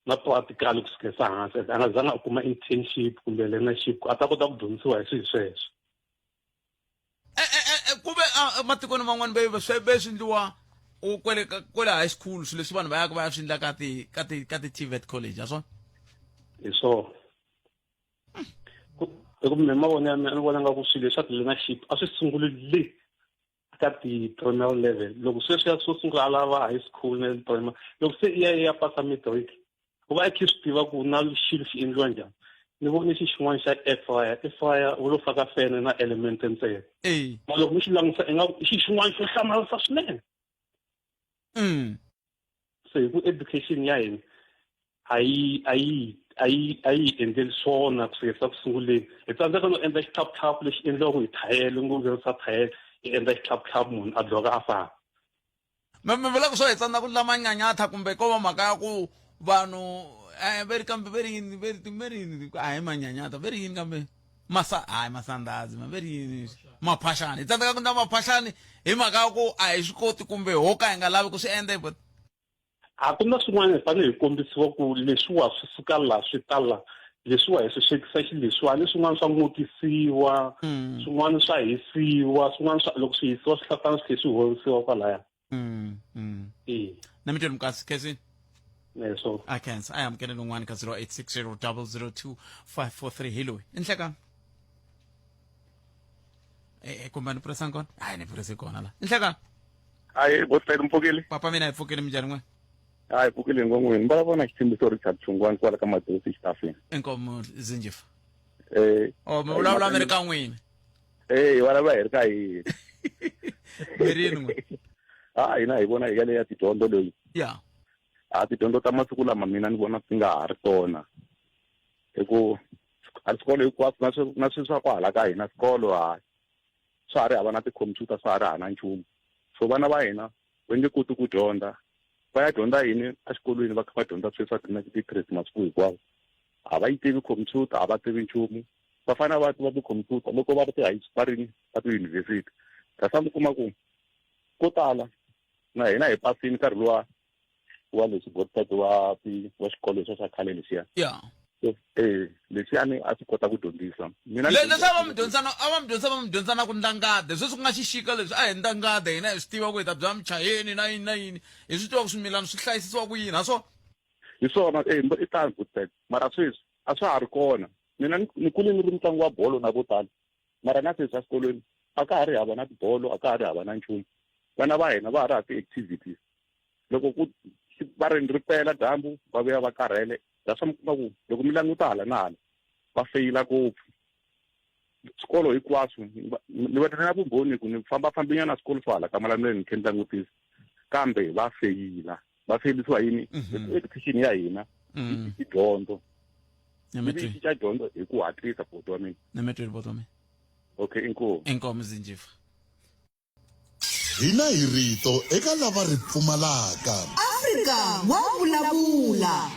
na practical ku sukela hansi a nga zanga a kuma internship kumbe learnership ku a ta kota ku dyondzisiwa hi swilo sweswo. ku ve ematikweni man'wana ve swi ve swi endliwa u kwele ka kwele high school swilo leswi vanhu va yaka va ya swi endla ka ti ka ti ka ti TVET college a swona hi swona hi ku mina mavonelo ya mina ni vona nga ku swilo leswa ti-learnership a swi sunguli le ka ti-primary level loko sweswiya swo sungula a lava high school na le primary loko se i ya i ya pasa matric u va a khe swi tiva ku na xilo xi endliwa njhani ni vone xi xin'wana xa air fryer air fryer wu lo faka fene na element ntsena ma loko mi xi langusa ingaku i xi xin'wana xo hlamarisa swinene Se hi ku education ya hina a yi a yi a yi a yi endleli swona ku sukela ku sunguleni hi tsandzeka no endla xitlhaputlhapu lexi endliwaka hi thayele ngopfu thayele hi endla xitlhaputlhapu munhu a dloka a famba mi mi vula ku swo hi tsandza ku ndla manyanyatha kumbe ko va mhaka ya ku vanhu eh, ve ri kambe ve ri yini ve ri ve ri yini a hi manyanyatha ve ri yini kambe masa hayi masandazi ma ve ri yini maphaxani hi tsandzeka ku ndla maphaxani hi mhaka ya ku a hi swi koti kumbe ho ka hi nga lavi ku swi endla but a ku na swin'wana hi fanele hi kombisiwa ku leswiwa swi suka la swi ta la leswiwa hi swi swekisa xileswiwa ni swin'wana swa n'okisiwa mm. swin'wana swa hisiwa swin'wana swa loko swi hisiwa swi hlafana swi tlhe swi horisiwa kwalaya mm, mm. e na mi tweli mukasi khensini leswo a khensa a hi amukeleni un'wana ka 0860 002 543 hi loyi i nhlekani e kumbe ni purisa kona hayi ni purisi kona la i nhlekani hayi botsayi mpfukile papa mina hi pfukile minjhani n'we hayi pfukile ngwan'wini ni vulavula na xitshembiso Richard Chungwani kwala ka Madosi xitafini inkomo zinjifa eh oh mi vulavula mi ri ka n'wina eh hi vulavula hi ri ka hina mi ri yini n'we ha hina hi vona hi yaleya tidyondzo leyi ya a tidyondzo ta masiku lama mina ni vona ti nga ha ri tona hi ku a swikolo hinkwaswo na na swilo swa kwahala ka hina swikolo ha swa ha ri hava na tikhompyuta swa ha ri hava na nchumu so vana va hina va nge koti ku dyondza va ya dyondza yini exikolweni va kha va dyondza swilo swa ti-literacy masiku hinkwawo a va yi tivi khompyuta a va tivi nchumu va fanele va tiva tikhompyuta loko va ri ti-high va ri va tiyunivhesiti kasi mi kuma ku ko tala na hina hi pasini nkarhi luwa wa leswi godfred wa wa xikolo lexiya xa khale lexiya ya eh lexiyani a swi kota ku dyondzisa mina leswi a va mi dyondzisa a va mi dyondzisa va mi dyondzisa na ku ndangade sweswi ku nga xixika leswi a hi ndangade hina hi swi tiva ku hi ta bya muchayeni na yini na yini hi swi tiva ku swimilana swi hlayisisiwa ku yini ha swona hi swona eh i tano good mara sweswi a swa ha ri kona mina ni kule ni ri mutlangi wa bolo na vo tala mara na sweswi exikolweni a ka ha ri hava na tibolo a ka ha ri hava na nchumu vana va hina va ha ri ha ti-activities loko ku va ri ri pela dyambu va vuya va karhele that's why mi kuma ku loko mi languta hala na hala va feyila ngopfu swikolo hinkwaswo ni va na vumbhoni ku ni fambafambinyana swikolo swo hala ka Malamulele ni khe ni langutisa kambe va feyila va feyilisiwa yini mhm. education ya hina mm. i dyondzo yi cinca dyondzo hi ku hatlisa boti wa mina ni boti wa mina okay inkomu inkomu zinjifa Hina hi rito eka lava ri pfumalaka. Afrika wa vulavula.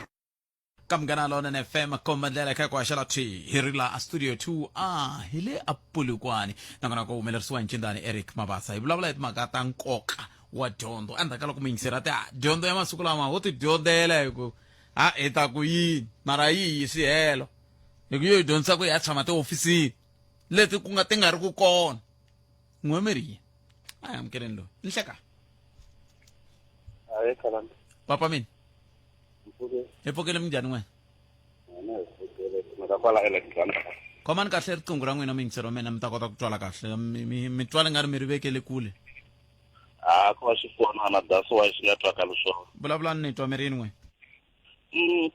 Ka Munghana Lonene FM komba ndlela kha ku haxela thwi hi ri la a studio 2 a hi le a Polokwane nakona ku humelerisiwa hi ncindani Eric Mabasa hi vulavula hi timhaka ta nkoka wa dyondzo endzhaku ka loko muyingiseri a ti a dyondzo ya masiku lama ho ti dyondzela hi ku a hi ta ku yini mara yi hi swihelo hi ku yo hi dyondzisa ku hi ya tshama tihofisini leti ku nga ti nga ri ku kona n'we mi ri yini a hi amukeleni loyi nhleka Hayi khalanga. Papa mina. Mpfuke. Hi pfukile minjhani n'wena? Mina hi pfukile. Mhaka kwala Alexandra. Khomani kahle riqingho ra n'wina miyingiseri wa mina mi ta kota ku twala kahle. Mi mi mi twala nga ri mi ri vekele kule. Ah, ku va xifonana that's why xi nga twakali swona. Vulavulani ni twa mi ri yini n'we?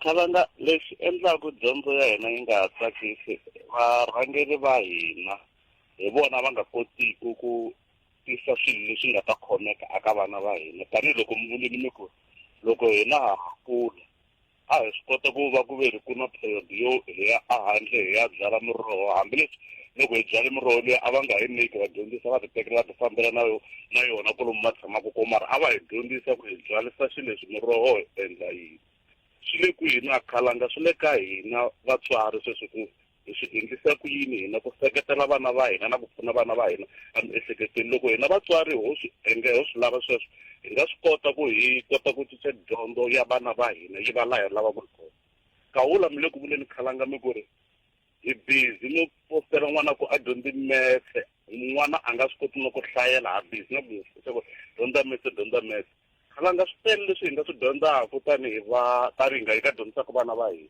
Khalanga lexi endlaku dyondzo ya hina yi nga ha tsakisi varhangeri va hina hi vona va nga kotiki ku tisa swilo leswi nga ta khomeka aka vana va hina tanihiloko mi vulile mi ku loko hina ha ha kula a hi swi kota ku va ku ve ri ku na period yo hi ya ehandle hi ya byala miroho hambileswi loko hi byale miroho liya a va nga hi nyiki vadyondzisi va ti tekela va ti fambela na yo na yona kwalomu va tshamaka kona mara a va hi dyondzisa ku hi byalisa xilo leswi miroho hi endla yini swi le ku hina khalanga swi le ka hina vatswari sweswi ku hi swi endlisa ku yini hina ku seketela vana va hina na ku pfuna vana va hina emiehleketweni loko hina vatswari ho swi enge ho swi lava sweswo hi nga swi kota ku hi kota ku cinca dyondzo ya vana va hina yi va laha hi lavaka kona kawula mi le ku vuleni khalanga mi ku ri hi busy no postela n'wana ku a dyondzi metse N'wana a nga swi koti na ku hlayela ha busy na ku ku dyondza metse dyondza metse. Khalanga swi tele leswi hi nga swi dyondzaka tanihi va tanihi nga hi nga dyondzisaka vana va hina.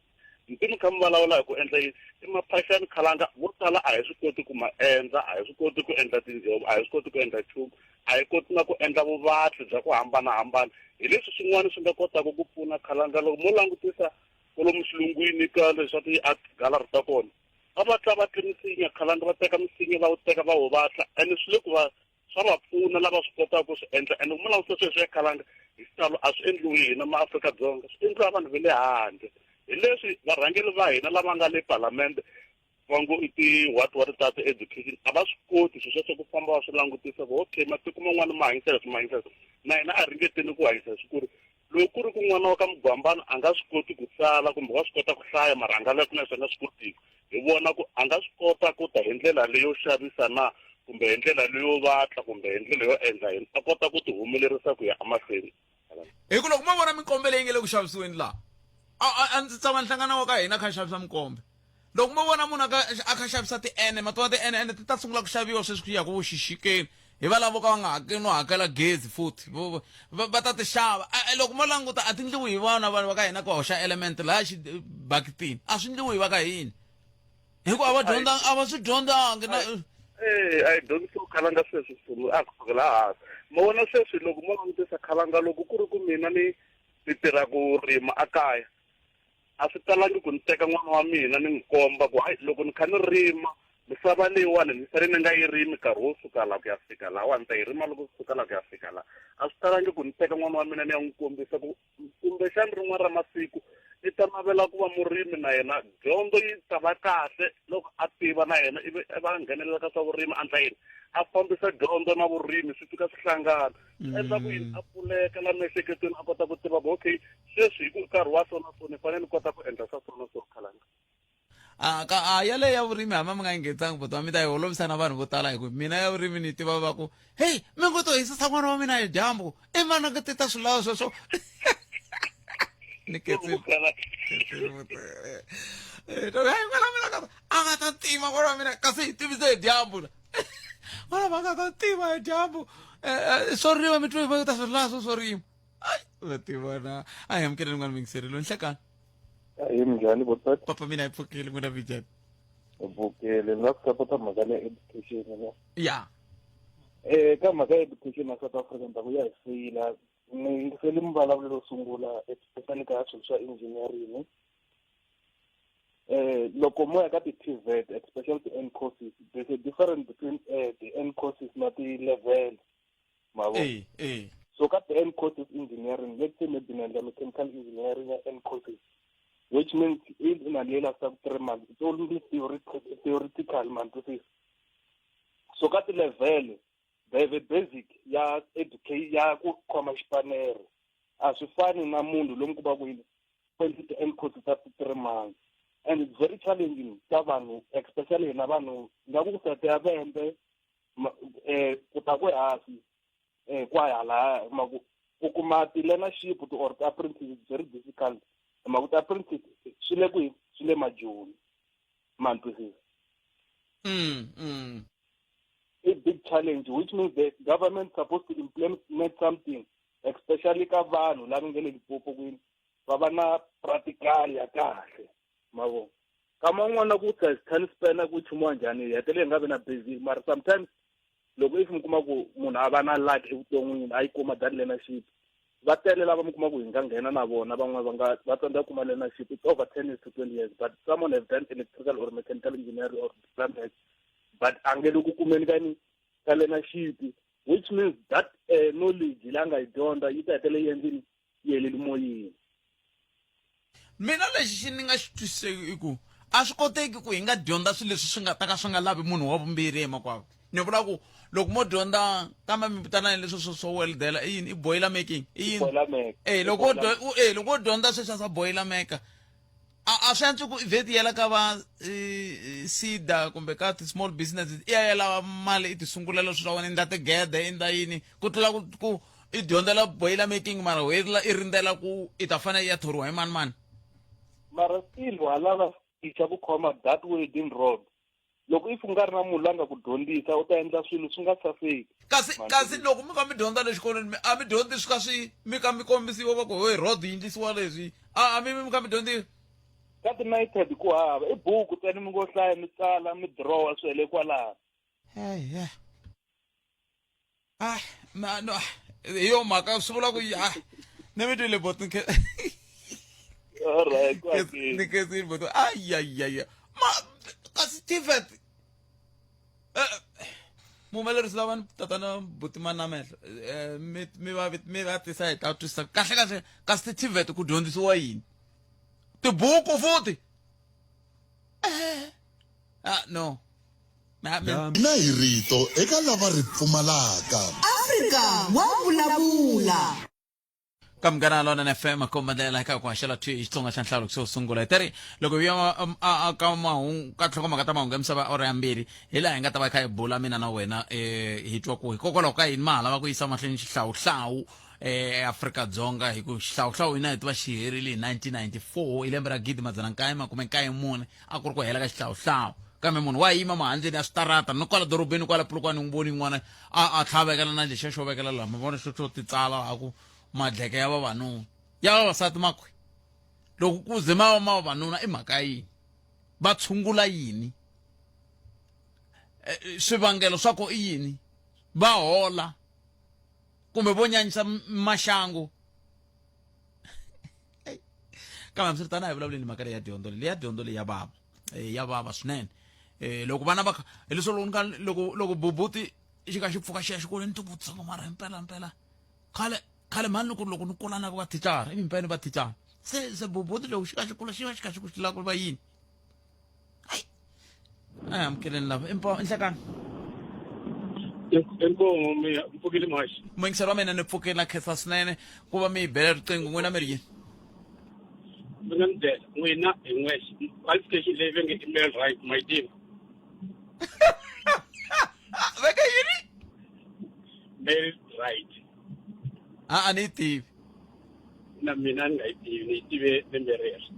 Mi te mi kha mi vulavula hi ku endla yini? I maphaxani khalanga vo tala a hi swi koti ku ma endla, a hi swi koti ku endla tinjhovo, a hi swi koti ku endla nchumu, a hi koti na ku endla vuvatli bya ku hambanahambana. Hi leswi swin'wana swi nga kotaka ku pfuna khalanga loko mo langutisa kwalomu xilungwini ka leswa ti-art gallery ta kona va va tla va tle misinya khalanga va teka misinya va wu teka va wu vatla ene swi le ku va swa va pfuna lava swi kotaka ku swi endla ene ku langutisa sweswi ya khalanga hi xitalo a swi endliwi hina maAfrika-Dzonga swi endliwa vanhu va le handle hi leswi varhangeri va hina lava nga le palamende va ngo i ti-what what ta ti-education a va swi koti swilo sweswo ku famba va swi langutisa ku okay matiko man'wana ma hanyisa leswi ma hanyisa leswi na hina a ringeteni ku hanyisa leswi ku ri loko ku ri ku n'wana wa ka mugwambana a nga swi koti ku tsala kumbe wa swi kota ku hlaya mara a nga la ku na leswi a nga swi kotiki hi vona ku a nga swi kota ku ta hi ndlela leyo xavisa na kumbe hi ndlela leyo vatla kumbe hi ndlela yo endla yini a kota ku tihumelerisa ku ya emahlweni hi ku loko mo vona mikombe leyi nga le ku xavisiweni laha a ndzi tshama nhlangano wa ka hina kha xavisa mikombe loko mo vona munhu a kha xavisa ti-ene ma tiva ti-ene ene ti ta sungula ku xaviwa sweswi ku ya ku vuxixikeni hi va lavo ka va nga hakeli no hakela gezi futhi va ta ti xava loko mo languta a ti ndliwi hi vona vanhu va ka hina ku hoxa element laya xibakitini a swi ndliwi hi va ka hina hikuva a va dyondzanga a va swi dyondzangi na Eh, a yi dyondzisiwi khalanga sweswi mfumo a kusukela hansi ma vona sweswi loko mo langutisa khalanga loko ku ri ku mina ni ni tirha ku rima akaya a swi talangi ku ni teka n'wana wa mina ni n'wi komba ku hayi loko ni kha ni rima misava leyiwani ni fanele ni nga yi rimi nkarhi wo suka la ku ya fika lahawani ni ta yi rima loko suka la ku ya fika laha a swi talangi ku ni teka n'wana wa mina ni ya n'wi kombisa ku kumbexani rin'wana ra masiku i ta navela ku va murimi na yena dyondzo yi ta va kahle loko a tiva na yena ivi va nghenelela ka swa vurimi a endla yini a fambisa dyondzo na vurimi swi fika swi hlangana swi endla ku yini a pfuleka la miehleketweni a kota ku tiva ku okay sweswi hi ku nkarhi wa so na so ni fanele ni kota ku endla swa so na so khalanga a ka a yaleyo ya vurimi hamba mi nga yi nghensangi bota mi ta yi holovisa na vanhu vo tala hi ku mina ya vurimi ni tiva va ku heyi mi ngo to hisisa n'wana wa mina hi dyambu i mana ku ti ta swi lava sweswo ni ketsile n'wana wa mina a nga ta tima n'wana wa mina kasi hi tivise hi dyambu la n'wana va nga ta tima hi dyambu swo rima mi twe va ta swi lava swo rima ai va tivona a hi amukeleni n'wana mingiserilo nhlekani Ahee minjhani botati? Papa mina hi pfukile n'wina minjhani? Hi pfukile ni la ku sapota mhaka leya education ne. Ya. Eh ka mhaka ya education ya South Africa ni ta ku ya hi feyila ni yingisele mivulavulelo sungula especially ka swilo swa engineering eh loko mo ya ka ti-TVET especially ti-N courses there's a difference between the N courses na ti-level ma vo Eh, eh. so ka ti-N courses engineering let's say maybe ni endla mechanical engineering ya N courses which means if na leyi lastaka 3 months it's only theoretical man twisisa. So ka ti-level they have a basic ya educate ya ku khoma xipanere a swi fani na munhu lomu ku va ku yini ti-N courses ta 3 months and it's very challenging ka vanhu especially hina vanhu nga ku sete ya vembe ku ta ku hansi kwa hala ma ku ku kuma ti-learnership ti or ti-apprentice it's very difficult ma ku ti-apprentice swi le kwihi swi le majoni ma ni twisisa. A big challenge, which means the government supposed to implement something especially ka vanhu lava nge le Limpopo kwini va va na practical ya kahle ma vo kama un'wana ku tsa ten spanner ku chumiwa njhani hi hetelela hi nga vi na basic mara sometimes loko if mi kuma ku munhu a va na luck evuton'wini a yi kuma that learnership va tele lava mi kuma ku hi nga nghena na vona van'wana va nga va tsandzeka ku kuma learnership it's over 10 years to 20 years but someone have done electrical or mechanical engineering or plumbing but a nge le ku kumeni ka ni ka learnership which means that knowledge leyi a nga yi dyondza yi ta hetelela yi endlini yi heleli moyeni. Mina lexi xi ni nga xi twisiseki i ku a swi koteki ku hi nga dyondza swilo leswi swi nga ta ka swi nga lavi munhu wa vumbirhi he makwavo ni vula ku loko mo dyondza kambe mi vitana yini leswi swo swo weldela i yini i boiler making i yini e loko e loko wo dyondza sweswi swa boiler maker a swi antswi ku i vheti yela ka va sida kumbe ka ti-small business i ya ya lava mali i ti sungulela swilo swa wena endla tigede endla yini ku tlula ku i dyondzela boiler making mara ho i rindzela ku i ta fanele i ya thoriwa hi mani mani. Mara still wa lava teacher ku khoma that welding rod. Loko if u nga ri na munhu loyi a nga ku dyondzisa u ta endla swilo swi nga saseki. Kasi kasi loko mi ka mi dyondza le xikolweni mi a mi dyondzi swi ka swi mi ka mi kombisiwa va ku hoyi road yi endlisiwa leswi a a mi mi ka mi dyondzi Ka ti-method ku hava i buku ntsena mi ngo hlaya mi tsala mi dirowa swi hele kwalano. Eya. Ah, ma no hi yo mhaka swi vula ku ah ni mi twile boti ni Alright, ku ni khensile boti ayayaya ma kasi TVET eh, muhumelerisi lava ni tatana buti manamehlo eh, mi mi va mi va tisa hi ta twisisa kahle kahle kasi ti-TVET ku dyondzisiwa yini tibuku futhi eh ah no Na hi rito eka lava ri pfumalaka. Afrika wa vulavula. Ka Munghana Lonene FM komba ndlela eka ku haxela thwi hi Xitsonga xa nhlawulo xo sungula hi teri loko hi ya ka mahungu ka nhlokomhaka ta mahungu ya misava awara ya mbirhi hi laha hi nga ta va hi kha hi bula mina na wena um hi twa ku hikokwalaho ka yini ma ha lava ku yisa mahlweni xihlawuhlawu eAfrika-Dzonga hi ku xihlawuhlawu hina hi tiva xi herile hi 1994 hi lembe ra 1994 a ku ri ku hela ka xihlawuhlawu kambe munhu wa yima mahandleni ya switarata ni kwala dorobeni kwala Polokwane n'wi voni yin'wana a a tlhavekela na lexiya xo vekela laha ma vona xo xo titsala a ku madleke ya vavanuna ya vavasati makwe loko ku ze ma va ma vavanuna i mhaka yini va tshungula yini eh, swivangelo swa ko i yini va hola kumbe vo nyanyisa maxangu kambe hambiswiritano a hi vulavuleni mhaka leyi ya dyondzo leyi ya dyondzo leyi ya vava eh, ya vava swinene um loko vana va hileswo loko nga loko loko bubuti xi ka xi pfuka xi ya xikolweni ti vutisa ngo mara himpela mpela khale khale mhani loko loko ni kula na ku va thicara i mimpela ni va thicara se se bubuti loko xi ka xi kula xi va xi ka xi ku xi lava ku va yini a hi amukeleni lava impo nhlekani Inkomu mi mpfukile muhaxi. Muyingiseri wa mina ni pfukile na khensa swinene ku va mi yi bela riqingho n'wina mi ri yini Mi nga ni byela n'wina hi n'wexe qualification leyi va nge i male right ma yi tiva. Va nge yini? Male right. A a ni yi tivi. Na mina ni nga yi tivi ni yi tive lembe reri.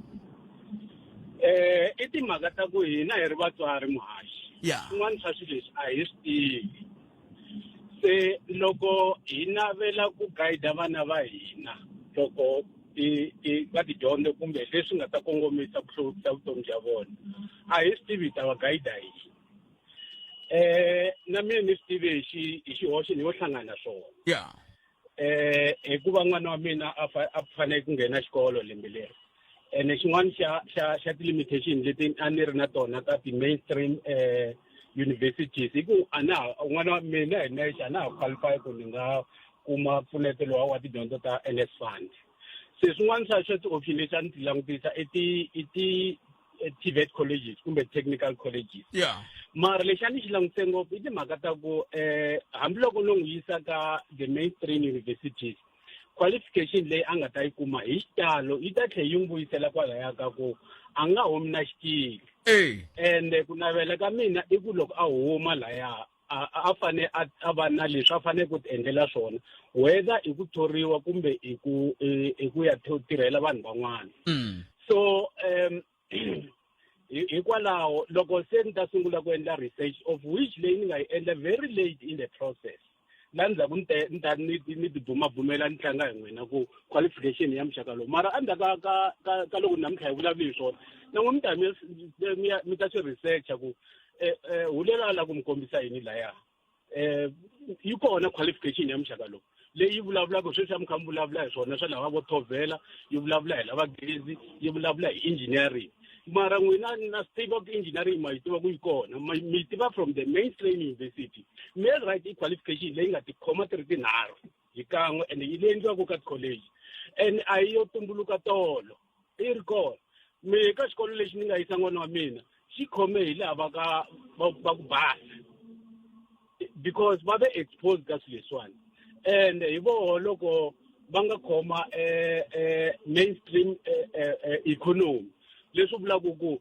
Eh i timhaka ta ku hina hi ri vatswari muhaxi. Yeah. Swin'wana swa swilo leswi a hi swi tivi. Se loko hi navela ku guide vana va hina loko ti ti va tidyondzo kumbe leswi nga ta kongomisa ku hluvukisa vutomi bya vona a hi swi tivi hi ta va guide hi yini. Eh na mina ni swi tive hi xi hi xihoxo ni yo hlangana na swona. Yeah. Eh hikuva n'wana wa mina a fa a fanele ku nghena xikolo lembe leri ene xin'wana xa xa xa ti-limitation leti a ni ri na tona ta ti-mainstream eh universities i ku a na ha n'wana wa mina hi nexe a na ha qualify ku ni nga kuma mpfuneto lowa wa tidyondzo ta N_S fund se swin'wana swa swa ti-option leti a ni ti langutisa i ti i ti TVET colleges kumbe technical colleges yeah mara lexi a ni xi langutise ngopfu i timhaka ta ku eh hambiloko no n'wi yisa ka the mainstream universities qualification leyi a nga ta yi kuma hi xitalo yi ta tlhela yi n'wi vuyisela kwalaya ka ku a nga humi na xikili ende ku navela ka mina i ku loko a huma laya a a fane a a va na leswi a fanele ku ti endlela swona whether i ku thoriwa kumbe i ku i ku ya tirhela vanhu van'wana mm. so um hikwalaho loko se ni ta sungula ku endla research of which leyi ni nga yi endla very late in the process la ndzhaku ni ni ta ni ni tibumabumela ni tlanga hi n'wina ku qualification ya muxaka lowu mara endzhaku ka ka ka ka loko namuntlha hi vulavuli hi swona na n'we mi ta mi ya mi ta swi researcha ku eh, eh, hulela a lava ku mi kombisa yini laya eh yi kona qualification ya muxaka lowu leyi vulavulaka sweswi a mi kha mi vulavula hi swona swa lava vo thovhela yi vulavula hi lava gezi yi vulavula hi engineering mara n'wina na swi tiva ku engineering ma yi tiva ku yi kona mi yi tiva from the mainstream university male right i qualification leyi nga tikhoma ti ri tinharhu hi kan'we ende yi leyi endliwaka ka college and a yi yo tumbuluka tolo yi ri kona mi ka xikolo lexi ni nga yisa n'wana wa mina xi khome hi laha va ka va ku basa because va ve exposed ka swilo leswiwani and hi voho loko va nga khoma eh, eh, mainstream eh, eh, eh, economy leswi vulaka ku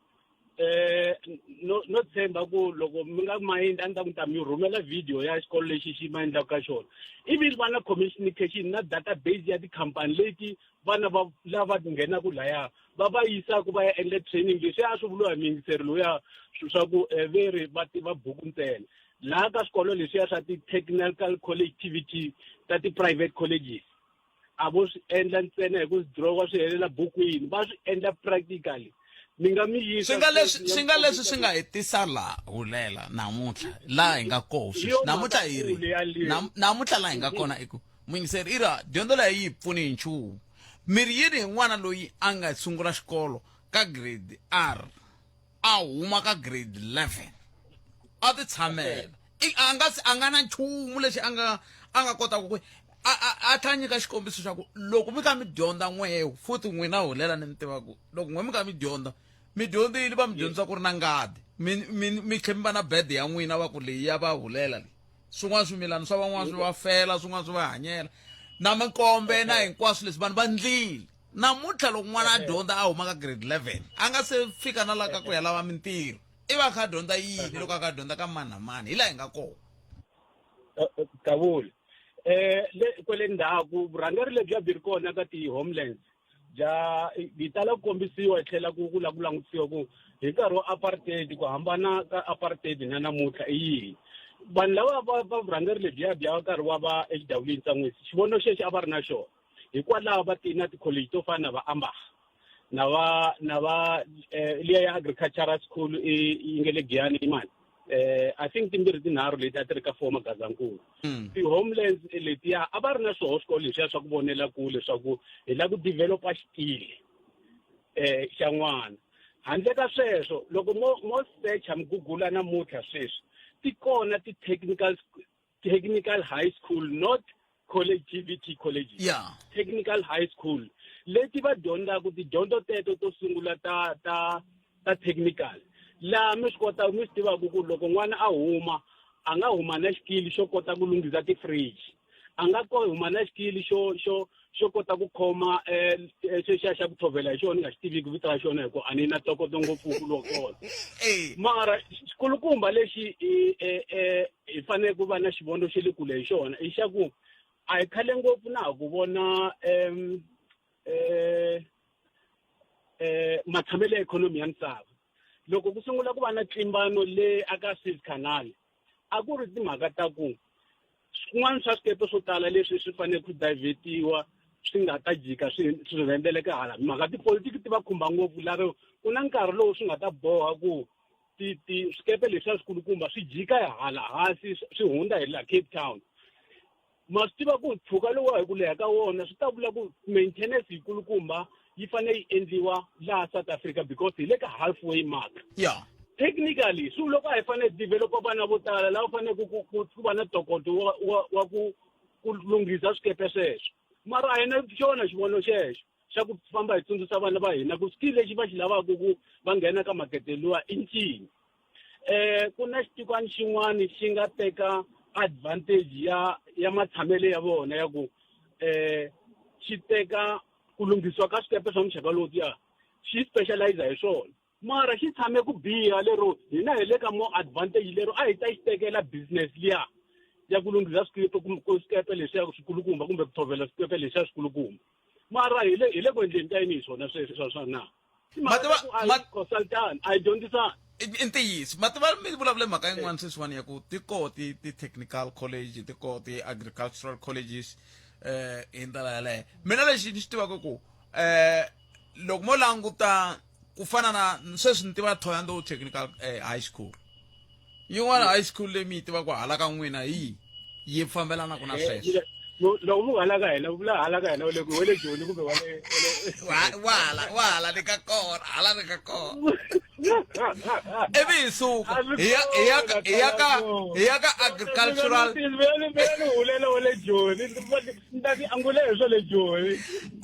No no tshemba ku loko mi nga mind a ni ta ku ta mi rhumela video ya xikolo lexi xi ma endlaka ka xona ivi va na communication na database ya tikhampani leti vana va lava nghenaka laya va va yisaka va ya endla training leswi a swi vuriwa hi muyingiseri lowuya swa ku eh, ve ri va tiva buku ntsena laha ka swikolo leswiya swa ti-technical college TVT ta ti-private colleges a vo swi endla ntsena hi ku swi dirowa swi helela bukwini va swi endla practically mi nga mi yisa swi nga leswi swi nga leswi swi nga hi tisa laha hulela namuntlha laha hi nga koho sweswi namuntlha hi ri namuntlha laha hi nga kona i ku muyingiseri i ra dyondzo leyi yi pfuni hi nchumu mi ri yini hi n'wana loyi a nga sungula xikolo ka grade r a huma ka grade 11 a ti tshamela a nga a nga na nchumu lexi a nga a nga kotaka ku a a a tlhela nyika xikombiso xa ku loko mi kha mi dyondza n'wehe futhi n'wina hulela ni mi tiva ku loko n'we mi kha mi dyondza mi dyondzile va mi dyondzisa ku ri na ngadi mi mi mi tlhe mi va na bed ya n'wina va ku leyi ya va hulela leyi swin'wana swimilana swa van'wana swi va fela swin'wana swi va hanyela na minkombe na hinkwaswo leswi vanhu va ndlile namuntlha loko n'wana a dyondza a huma ka grade 11 a nga se fika na la ka ku ya lava mintirho i va a kha a dyondza yini loko a kha a dyondza ka mani na mani hi laha hi nga kona eh, eh, kavula eh le kwele ndzhaku vurhangeri lebyi a byi ri kona ka ti-homelands bya byi tala ku kombisiwa hi tlhela ku ku lava ku langutisiwa ku hi nkarhi wa apartheid ku hambana ka apartheid na namuntlha i yihi vanhu lava va va vurhangeri lebyiya bya nkarhi wa va HW Ntsan'wisi xivono xexi a va ri na xona hikwalaho va ti na tikholeji to fana na va Ambah na va na va eh, liya ya agricultural school i yi nge le Giyani imani eh I think timbirhi tinharhu leti a ti ri ka former Gazankulu mm. ti-homelands letiya a va ri na swoho swikolo leswiya swa ku vonela kule swa ku hi lava ku developa xikili eh xa n'wana handle ka sweswo loko mo mo searcha mi gugula namuntlha sweswi ti kona ti-technical technical high school not college TVT colleges yeah. technical high school leti va dyondzaka tidyondzo teto to sungula ta ta ta technical laha mi swi kota mi swi tivaka ku loko n'wana a huma a nga huma na xikili xo kota ku lunghisa ti-fridge a nga ko huma na xikili xo xo xo kota ku khoma um xexiya xa ku tshovela hi xona ni nga xi tiviki vito ra xona hikuva a ni na ntokoto ngopfu ku lwa kona mara xikulukumba lexi hi fanele ku va na xivono xa le kule hi xona i xa ku a hi khale ngopfu na ha ku vona um um matshamelo ya ikhonomi ya misava loko ku sungula ku va na ntlimbano le aka Suez Canal a ku ri timhaka ta ku swin'wana swa swikepe swo tala leswi swi fanele ku divhetiwa swi nga ta jika swi swi rhendzeleka hala mhaka tipolitiki ti va khumba ngopfu laro ku na nkarhi lowu swi nga ta boha ku ti ti swikepe leswiya swikulukumba swi jika hala hansi swi hundza hi la Cape Town ma swi tiva ku mpfhuka lowu hi ku leha ka wona swi ta vula ku maintenance yikulukumba yi fanele yi endliwa laha South Africa because hi le ka halfway mark yeah technically swi loko a hi fanele developa vana vo tala lava fanele ku ku ku va na ntokoto wa wa wa ku ku lunghisa swikepe sweswo mara a hi na xona xivono xexo xa ku famba hi tsundzuxa vana va hina ku skill lexi va xi lavaka ku va nghena ka makete luwa i ncini eh ku na xitikwana xin'wana xi nga teka advantage ya ya matshamelo ya vona ya ku eh xi teka ku lunghisiwa ka swikepe swa muxaka lowuya xi specialize hi swona mara xi tshame ku biha lero hina hi le ka more advantage lero a hi ta xi tekela business liya ya ku lunghisa swikepe kumbe swikepe leswiya swikulukumba kumbe ku tshovela swikepe leswiya swikulukumba mara hi le hi le ku endleni ka yini hi swona sweswo swa swa na consultant a hi dyondzisana i ntiyiso mativa mi vulavule mhaka yin'wana sweswiwani ya ku ti koho ti-technical college ti koho ti-agricultural colleges eh hi ndlela yaleyo mina lexi ni xi tivaka ku eh loko mo languta ku fana na sweswi ni tiva Thohoyandou technical eh, high school yin'wana high school leyi mi yi tivaka hala ka n'wina hi yi fambelanaka na eh, sweswo loko mu hala ka hina vula hala ka hina wale wale joni kumbe wale wala wala ni ka kona hala ni ka kona ivi hi suka hi ya hi ya hi ya ka hi ya ka agricultural ni hulela wale joni ni ta ti angula hi swa le joni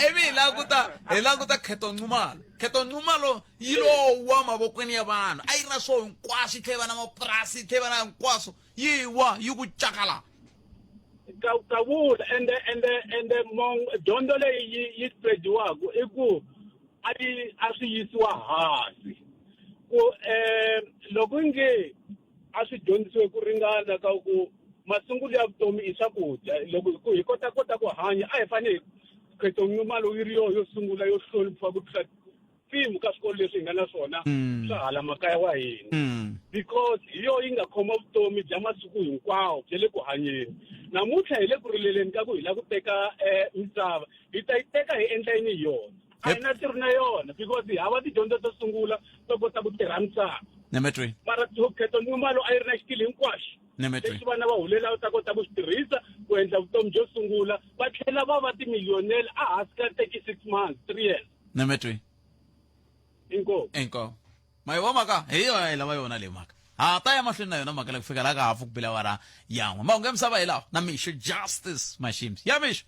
ivi hi languta hi languta kheto nxumalo kheto nxumalo yi lo wa mavokweni ya vanhu a yi ri na swo hinkwaswo yi tlhela yi va na mapurasi yi tlhela yi va na hinkwaswo yi wa yi ku cakala ka ka vula ende ende ende mong dyondzo leyi yi yi spreadiwaka i ku a yi a swi yisiwa hansi Ku um loko nge a swi dyondzisiwe ku ringana ka ku masungulo ya vutomi i swakudya loko ku hi kota kota ku hanya a hi fanele hi khetho nxumalo yi ri yo yo sungula yo hlonipha ku tlula mpimo ka swikolo leswi hi nga na swona swa hala makaya wa hina because hi yo yi nga khoma vutomi bya masiku hinkwawo bya le ku hanyeni namuntlha hi le ku rileleni ka ku hi lava ku teka um misava hi ta yi teka hi endla yini hi yona a hi na ntirho na yona because hi hava tidyondzo to sungula to kota ku tirha misava Nemetri. Mara khetho nxumalo a yi ri na xikili hinkwaxo Nemetri. Lexi vana va hulela ta kota ku xi tirhisa ku endla vutomi byo sungula va tlhela va va timiliyonele a hansi ka 36 months 3 years. Nemetri. Inkomu. Inkomu. Ma yi mhaka hi yona yi lava yona leyi mhaka. Ha ta ya mahlweni na yona mhaka leyi ku fika laha ka hafu ku bile awara yan'we. Mahungu ya misava hi lawa na Mixo Justice Mashimbyi. Ya Mixo.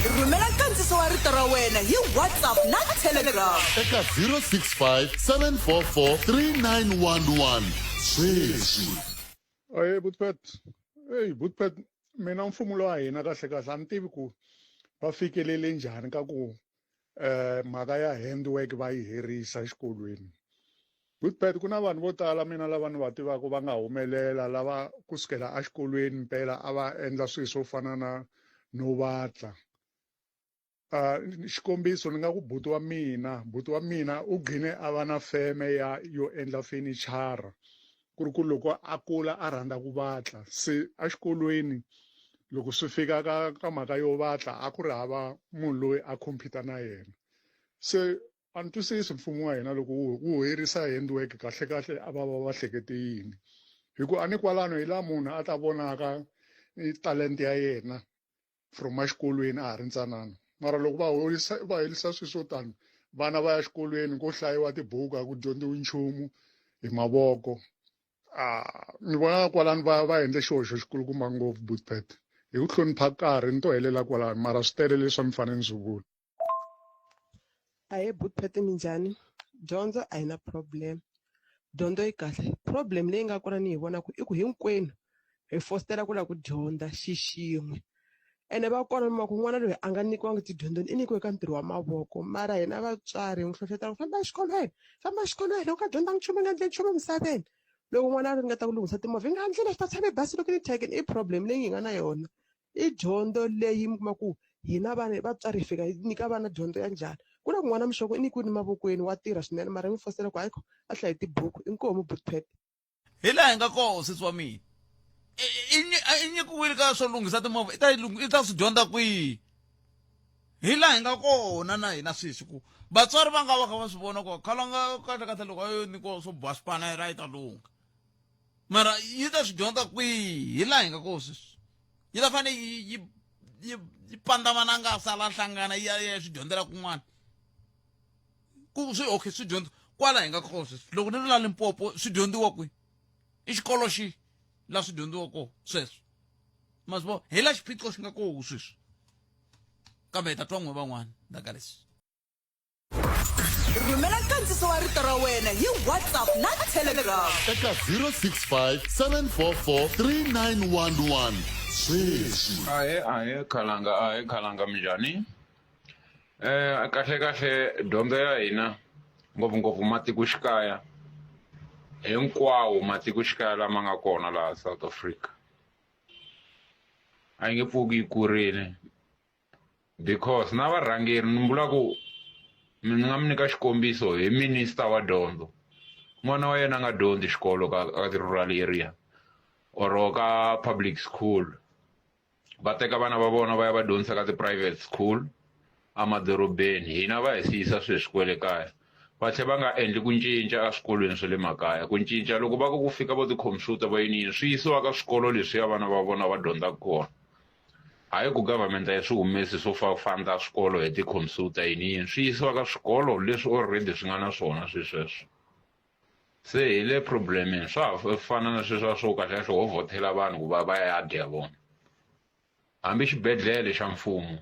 Rhumela nkandziso wa rito ra wena hi WhatsApp na Telegram. Eka 065 744 3911 sweswi. Ahee Butpet, eyi Butpet mina mfumo lowa hina kahle kahle a ni tivi ku va fikelele njhani ka ku eh mhaka ya handwork va yi herisa exikolweni Butpet ku na vanhu vo tala mina lava ni va tivaka va nga humelela lava kusukela exikolweni mpela a va endla swilo swo fana na no vatla xikombiso ni nga ku buti wa mina buti wa mina u gcine a va na feme ya yo endla fenichara ku ri ku loko a kula a rhandza ku vatla se exikolweni loko swi fika ka ka mhaka yo vatla a ku ri hava munhu loyi a compete na yena se a ni twisisi mfumo wa hina loko wu wu herisa handwork kahle kahle a va va va hlekete yini hi ku a ni kwalano hi laha munhu a ta vonaka talente ya yena from exikolweni a ha ri ntsanana mara loko va horisa va herisa swilo swo tano vana va ya xikolweni ko hlayiwa tibuku a ku dyondziwi nchumu hi mavoko a ni vona kwalano va va endle xihoxo xikulukumba ngopfu butpet hi ku hlonipha nkarhi ni to helela kwalano mara swi tele leswi a mi fanele ni swi vula. Ahee Butpet minjhani? Dyondzo a yi na problem dyondzo yi kahle problem leyi nga kona ni yi vonaka i ku hinkwenu hi fositela ku lava ku dyondza xi xin'we ene va kona mi ku n'wana loyi a nga nyikiwangi tidyondzweni i nyikiwe ka ntirho wa mavoko mara hina vatswari hi n'wi hlohlotela ku famba exikolweni famba exikolweni u nga dyondzanga nchumu u nga endli nchumu emisaveni loko n'wana a ringeta ku lunghisa timovha i nga endli leswi ta tshama hi basile loko ni thyakini i problem leyi hi nga na yona i dyondzo leyi mi kuma ku hina vana vatswari hi fika hi nyika vana dyondzo ya njhani ku na kun'wana muxoko i nyikiwile mavokweni wa tirha swinene mara hi n'wi fosela ku hayi a hlayi tibuku inkomu butpet hi laha hi nga koho sesi wa mina i nyikiwile ka swo lunghisa timovha i ta i ta swi dyondza kwihi hi laha hi nga kona na hina sweswi ku vatswari va nga va kha va swi vona ku khalanga kahle kahle loko a yo nyikiwa swo ba swipanera yi ta lungha mara yi ta swi dyondza kwihi hi laha hi nga koho sweswi yi ta fanele yi yi yi yi pandza mananga sala hlangana yi ya yi ya swi dyondzela kun'wana ku swi okay swi dyondza kwala hi nga koho sweswi loko ni ri la Limpopo swi dyondziwa kwihi i xikolo xi la swi dyondziwa koho sweswo ma swi vona hi la xiphiqo xi nga koho sweswi kambe hi ta twa n'we van'wana ndaka leswi Rhumela nkandziso wa rito ra wena hi WhatsApp na Telegram. Eka 065 744 3911 sweswi. Ahee ahee khalanga ahee khalanga minjhani eh kahle kahle dyondzo ya hina ngopfungopfu matikoxikaya hinkwawo matikoxikaya lama nga kona laha South Africa a yi nge pfuki yi kurile because na varhangeri ni vula ku ni nga mi nyika xikombiso hi minister wa dyondzo n'wana wa yena a nga dyondzi xikolo ka ka ti-rural area or ka public school va teka vana va vona va ya va dyondzisa ka ti-private school emadorobeni hina va hi siyisa sweswi kwele kaya va tlhela va nga endli ku cinca eswikolweni swa le makaya ku cinca loko va ku ku fika vo tikhomphyuta va yini yini swi yisiwa ka swikolo leswiya vana va vona va dyondzaka kona hayi ku government a yi swi humesi swo fa fanda swikolo hi tikhomphyuta yini yini swi yisiwa ka swikolo leswi already swi nga na swona swi sweswo se hi le problemeni swa ha fana na sweswiya swo kahle kahle ho vhothela vanhu ku va va ya dya vona hambi xibedhlele xa mfumo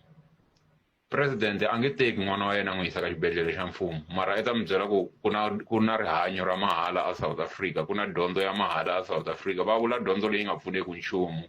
President a nge teki n'wana wa yena a n'wi yisa ka xibedhlele xa mfumo mara i ta mi byela ku ku na ku na rihanyo ra mahala a South Africa ku na dyondzo ya mahala a South Africa va vula dyondzo leyi nga pfuneki nchumu.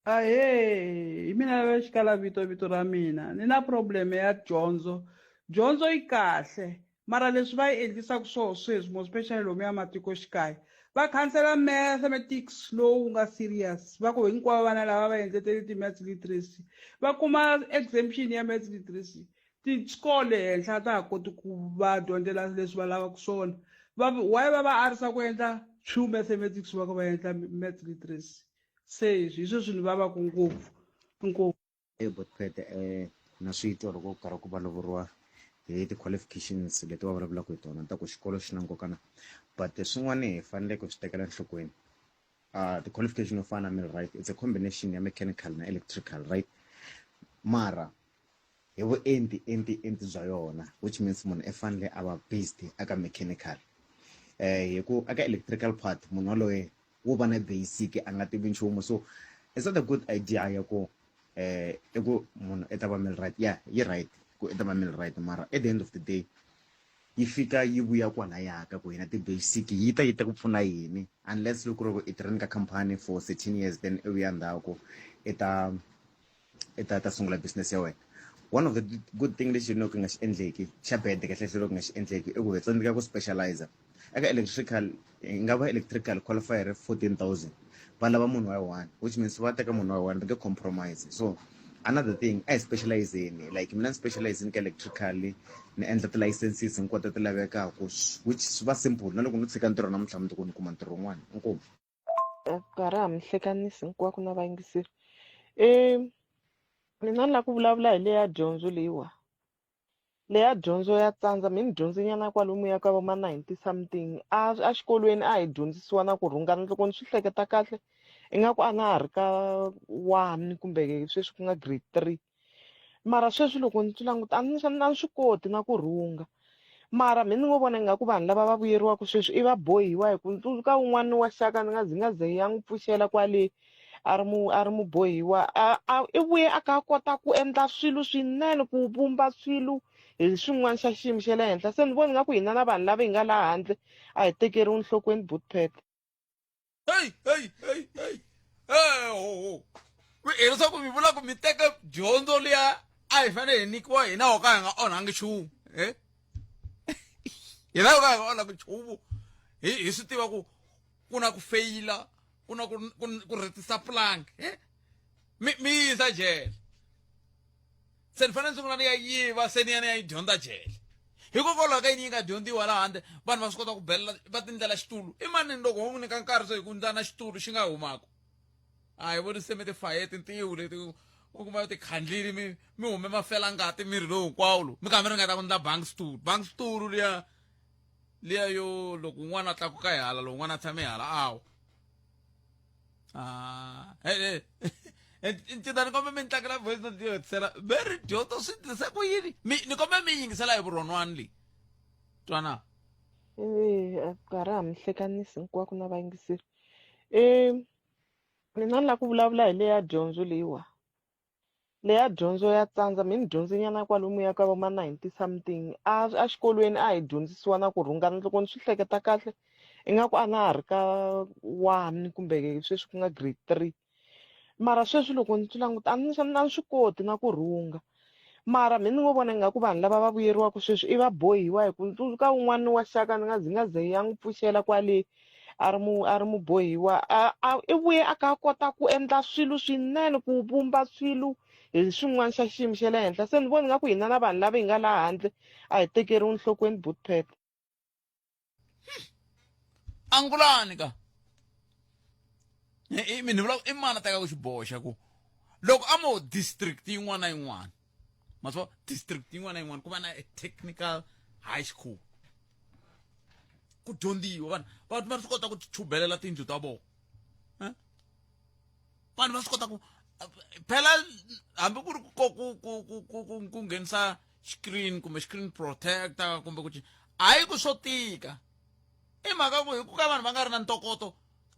Ahee, hi mina va xikala vito vito ra mina ni na problem ya dyondzo dyondzo yi kahle. Mara leswi va yi endlisaka swona sweswi more especially lomuya matikoxikaya va khansela mathematics lowu nga serious va ku hinkwavo vana lava va endletele ti-maths literacy va kuma exemption ya maths literacy ti-score le henhla ta ha koti ku va dyondzela leswi va lavaka swona va why va va arisa ku endla true mathematics va ku va endla maths literacy se hi swo swi ni vavaka ngopfu inkomu Hey Botpet eh na swi twa loko ku karhi ku vulavuriwa hi ti-qualifications leti va vulavulaka hi tona ta ku xikolo xi na nkoka na but swin'wana hi fanele ku swi tekela enhlokweni uh, ti-qualification yo fana na millwright it's a combination ya mechanical na electrical right mara hi vuenti enti enti bya yona which means munhu i fanele a va based aka mechanical eh hi ku aka electrical part munhu waloye wo va na basic a nga tivi nchumu so it's not a good idea ya ku eh i ku munhu i ta va millwright yeah yi right ku i ta va millwright mara at the end of the day yi fika yi vuya kwalaya ka ku hina ti-basic yi ta yi ta ku pfuna yini unless loko ku ri ku i tirheni ka company for 13 years then i vuya ndzhaku i ta i ta ta sungula business ya wena one of the good thing lexi no ku nga xi endleki xa bad kahle loko nga xi endleki i ku hi tsandzeka ku specialize eka electrical hi nga va electrical qualifier 14000 va lava munhu wa one which means va teka munhu wa one va nge compromise so another thing a hi specializeni like mina ni specializeni ka electrical ni endla ti-licenses hinkwato ti lavekaka which swi va simple na loko no tshika ntirho namuntlha mundzuku ni kuma ntirho wun'wana inkomu Nkarhi ha mi hlekanisi hinkwako na vayingiseri. Mina ni lava ku vulavula hi leya dyondzo leyiwa. Leya dyondzo ya tsandza me ni dyondze nyana kwalomuya ka vo ma ninety something a exikolweni a hi dyondzisiwa na ku rhungana loko ni swi hleketa kahle ingaku a na ha ri ka one kumbe sweswi ku nga grade 3. Mara sweswi loko ni swi languta a ni a ni swi koti na ku rhunga mara me ni ngo vona ingaku vanhu lava va vuyeriwaka sweswi i vabohiwa hi ku ni tsundzuka wun'wani wa xaka ni nga zi nga ze ya n'wi pfuxela kwale a ri mu a ri mubohiwa a a i vuye a kha a kota ku endla swilo swinene ku vumba swilo hi swin'wana xa xiyimo xa le henhla se ni vona ingaku hina na vanhu lava hi nga laha handle a hi tekeriwi nhlokweni Bootpet. Hey hey hey hey hey ho ho hileswaku mi vula ku mi teka dyondzo liya a hi fanele hi nyikiwa hina ho ka hi nga onhangi nchumu e hina ho ka hi nga onhangi nchumu hi hi swi tiva ku ku na ku feyila ku na ku ku ku retisa pulangi e mi mi yisa jele se ni fanele ni sungula ni ya yiva se ni ya ni ya yi dyondza jele hikokwalaho ka yini yi nga dyondziwa laha handle vanhu va swi kota ku belela va tindlela xitulu i mani loko ho n'wi nyika nkarhi se hi ku ndlana xitulu xi nga humaka a hi voni se mi ti faye tintiho leti u kuma ti khandlile mi mi hume mafela ngati miri lowu hinkwawo lowu mi kha mi ringeta ku ndla bank stool bank stool liya liya yo loko un'wana a tlakuka hi hala loko un'wana a tshame hi hala awa Ah, eh, eh, ncita ni kombe mi ni tlangela voice note yo hetisela ve ri dyondzo swi tirhise ku yini mi ni kombe mi yingisela hi vurhonwani leyi twana Eh, nkarhi ha mi hlekanisi hinkwako na vayingiseri. Mina ni lava ku vulavula hi leya dyondzo leyiwa. Leya dyondzo ya tsandza me ni dyondze nyana kwalomuya ka vo ma ninety something a exikolweni a hi dyondzisiwa na ku rhungana loko ni swi hleketa kahle ingaku a na ha ri ka one kumbe sweswi ku nga grade 3 mara sweswi loko ni swi languta a ni a ni swi koti na ku rhunga mara me ni ngo vona ingaku vanhu lava va vuyeriwaka sweswi i vabohiwa hi ku ni tsundzuka wun'wani wa xaka ni nga zi nga ze ya n'wi pfuxela kwale a ri mu a ri mubohiwa a a i vuye a kha a kota ku endla swilo swinene ku vumba swilo hi swin'wana xa xiyimo xa le henhla se ni vona ingaku hina na vanhu lava hi nga laha handle a hi tekeriwi nhlokweni Bootpet. Angulani ka i ni vula i mani a tekaka xiboho xa ku loko a mo district yin'wana na yin'wana ma swi district yin'wana na yin'wana ku va na a technical high school ku dyondziwa vanhu vanhu va swi kota ku chubelela tindlu ta vona eh? vanhu va swi kota ku phela hambi ku ri ku ku ku ku ku ku ku nghenisa screen kumbe screen protector kumbe ku hayi ku swo tika i mhaka ku hi ku ka vanhu va nga ri na ntokoto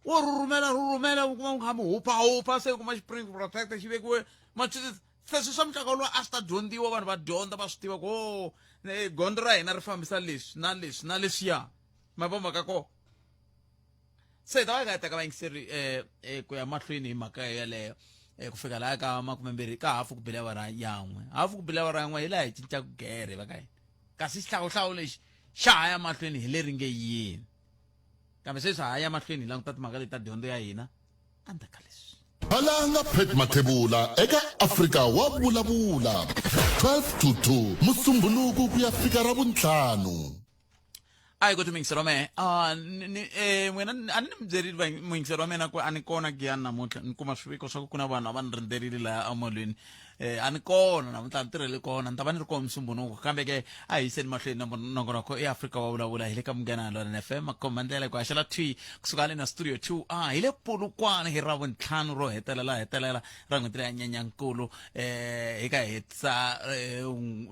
wo rhurhumela rhurhumela u kuma u kha mi hupa hupa se u kuma xi-spring protector xi vekiwe ma twisisa se swi swa muxaka lowu a swi ta dyondziwa vanhu va dyondza va swi tiva ku o oh, gondzo ra hina ri fambisa leswi na leswi na leswiya ma vo mhaka kona se hi ta va hi kha hi teka vayingiseri um ku ya mahlweni hi mhaka yeleyo um ku fika laha ka makumembirhi ka hafu ku bile awara yan'we hafu ku bile awara yan'we hi laha hi cincaka gere va ka hina kasi xihlawuhlawu lexi xa ha ya mahlweni hi leri nge yini kambe sweswi ha ya mahlweni hi languta timhaka leti ta dyondzo ya hina endzhaku ka leswi Valanga Pat Mathebula eka Afrika wa vulavula 12 to 2 Musumbhunuku ku ya fika Ravuntlhanu. A hi ku muyingiseri wa mehe ah, eh, n'wina a ni mi byerile muyingiseri wa mina ku a ni kona giyani namuntlha ni kuma swiviko swa ku ku na vanhu a va ni rindzerile laha emolweni eh, a ni kona namuntlha a ni tirheli kona ni ta va ni ri kona musumbhunuku kambe ke a hi yiseni mahlweni na nongonoko eafrika wa vulavula hi le ka munghana lonene fm makhomba ndlela ku haxela thwi kusuka le na studio 2 a hi le polokwane hi ravuntlhanu ro hetelela hetelela ra n'hweti leya nyenyankulu eh hi ka hetisa eh,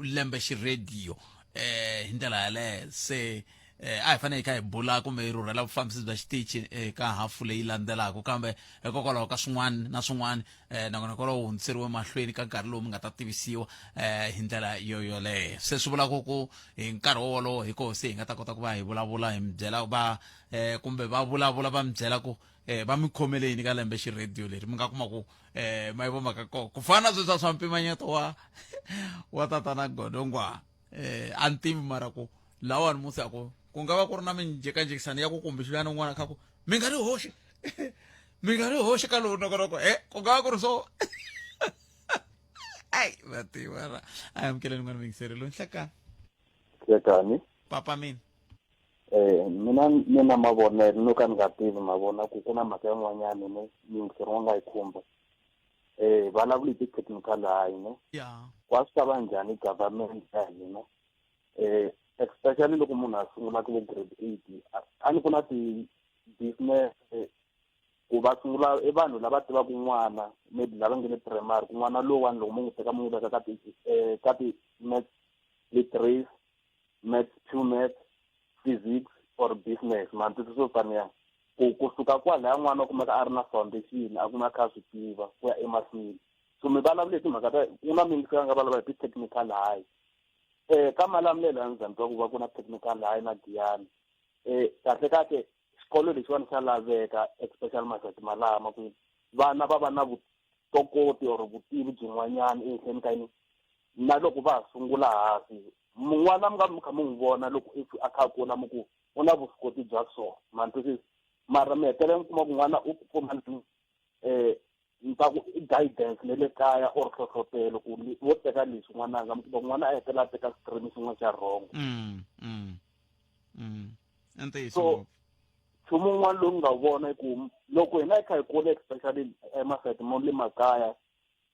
lembe xirediyo eh hi ndlela yaleyo se eh, a hi fanele hi kha hi bula kumbe hi rhurhela vufambisi bya xitichi eka eh, hafu leyi landzelaka kambe hikokwalaho ka swin'wana na swin'wana eh, nakona kwalaho hundziseriwe mahlweni ka nkarhi lowu mi nga ta tivisiwa eh, hi ndlela yo yoleyo se swi vulaka ku hi nkarhi wolowo hi koho se hi nga ta kota ku va hi vulavula hi mi byela va eh, kumbe va vulavula va mi byela ku eh, va mi khomele yini ka lembe xirediyo leri mi nga kuma ku eh, ma yi vo mhaka kona ku fana na sweswiya swa mpimanyeto wa wa tatana godongwana eh a ni tivi mara ku lawani musi a ku ku nga va ku ri na minjhekanjhekisano ya ku kumbe xivana un'wana kha ku mi nga ri hoxi mi nga ri hoxi ka lowu nokonoko e ku nga va ku ri so ai vativa ra a amukeleni n'wana mingiseri loyi nhlekani nhlekani papa mina eh mina ni na mavonelo no ka ni nga tivi mavona ku ku na mhaka yin'wanyana ni yingiseri wa nga yi khumba eh vulavula hi ti-technical hayi ne yeah. wa swi ta va njhani government ya hina eh especially loko munhu a sungula ku vo grade eight a ni ku na ti-business eh, ku va sungula i vanhu lava tivaka n'wana maybe lava nge le primary ku n'wana lowani loko mo n'wi teka mo n'wi veka ka ti eh, ka ti-maths literacy maths two maths physics or business mantwisiso swo faniya ku kusuka kwalaya n'wana u kumeka a ri na foundation a kuma a kha a swi tiva ku ya emahlweni so mi vulavula hi timhaka ta ku na mingi nga vulavula hi ti-technical high um ka malamulelo ya ndza ni twa ku va ku na technical high na giyani um kahle kahle xikolo lexiwani xa laveka especially masati malama ku vana va va na vutokoti or vutivi byin'wanyana ehenhleni ka yini na loko va ha sungula hansi mun'wana mi nga mi kha mi n'wi vona loko if a kha a kula mi ku u na vuswikoti bya so ma ni twisisa mara mi hetelela mi kuma ku n'wana u kuma um ni ta ku i guidance ne le kaya or hlohlotelo ku wo teka leswi n'wananga mi kuma ku n'wana a hetelela a teka stream xin'wana xa wrong mm, mm, mm. so nchumu wun'wana lowu nga vona i ku loko hina hi kha hi kula especially emasayiti mo le makaya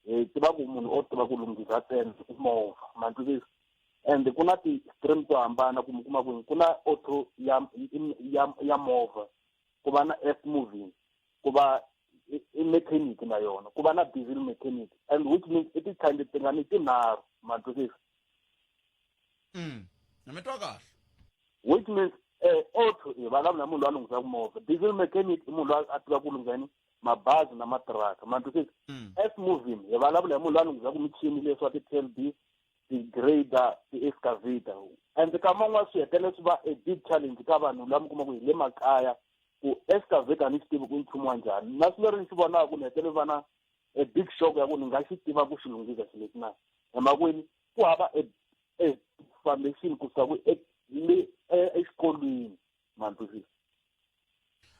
hi tiva ku munhu o tiva ku lunghisa ntsena i movha ma twisisa and ku na ti-stream to hambana ku mi kuma ku ku na auto ya ya ya movha ku va na earth moving ku va i mechanic na yona ku va na diesel mechanic and which means i ti-kind tingani tinharhu ma twisisa mm. mi twa kahle which means eh, auto hi vulavula munhu loyi a lunghisaka movha diesel mechanic i munhu loyi a tiva ku lunghisa yini mabazi na matiraka ma twisisa mm. earth moving hi vulavula hi munhu loyi a lunghisaka michini leswi wa ti-tlb ti-grader ti-excavator and ka man'wana swi hetelela swi va a big challenge ka vanhu lava mi kuma ku hi le makaya ku excavator ni xi tivi ku nchumu wa njhani na swilo leri ni xi vonaka ku ni hetelele va na a big shock ya ku ni nga xi tiva ku xi lunghisa xilo lexi na hi makwini ku hava a a foundation kusuka ku le exikolweni ma twisisa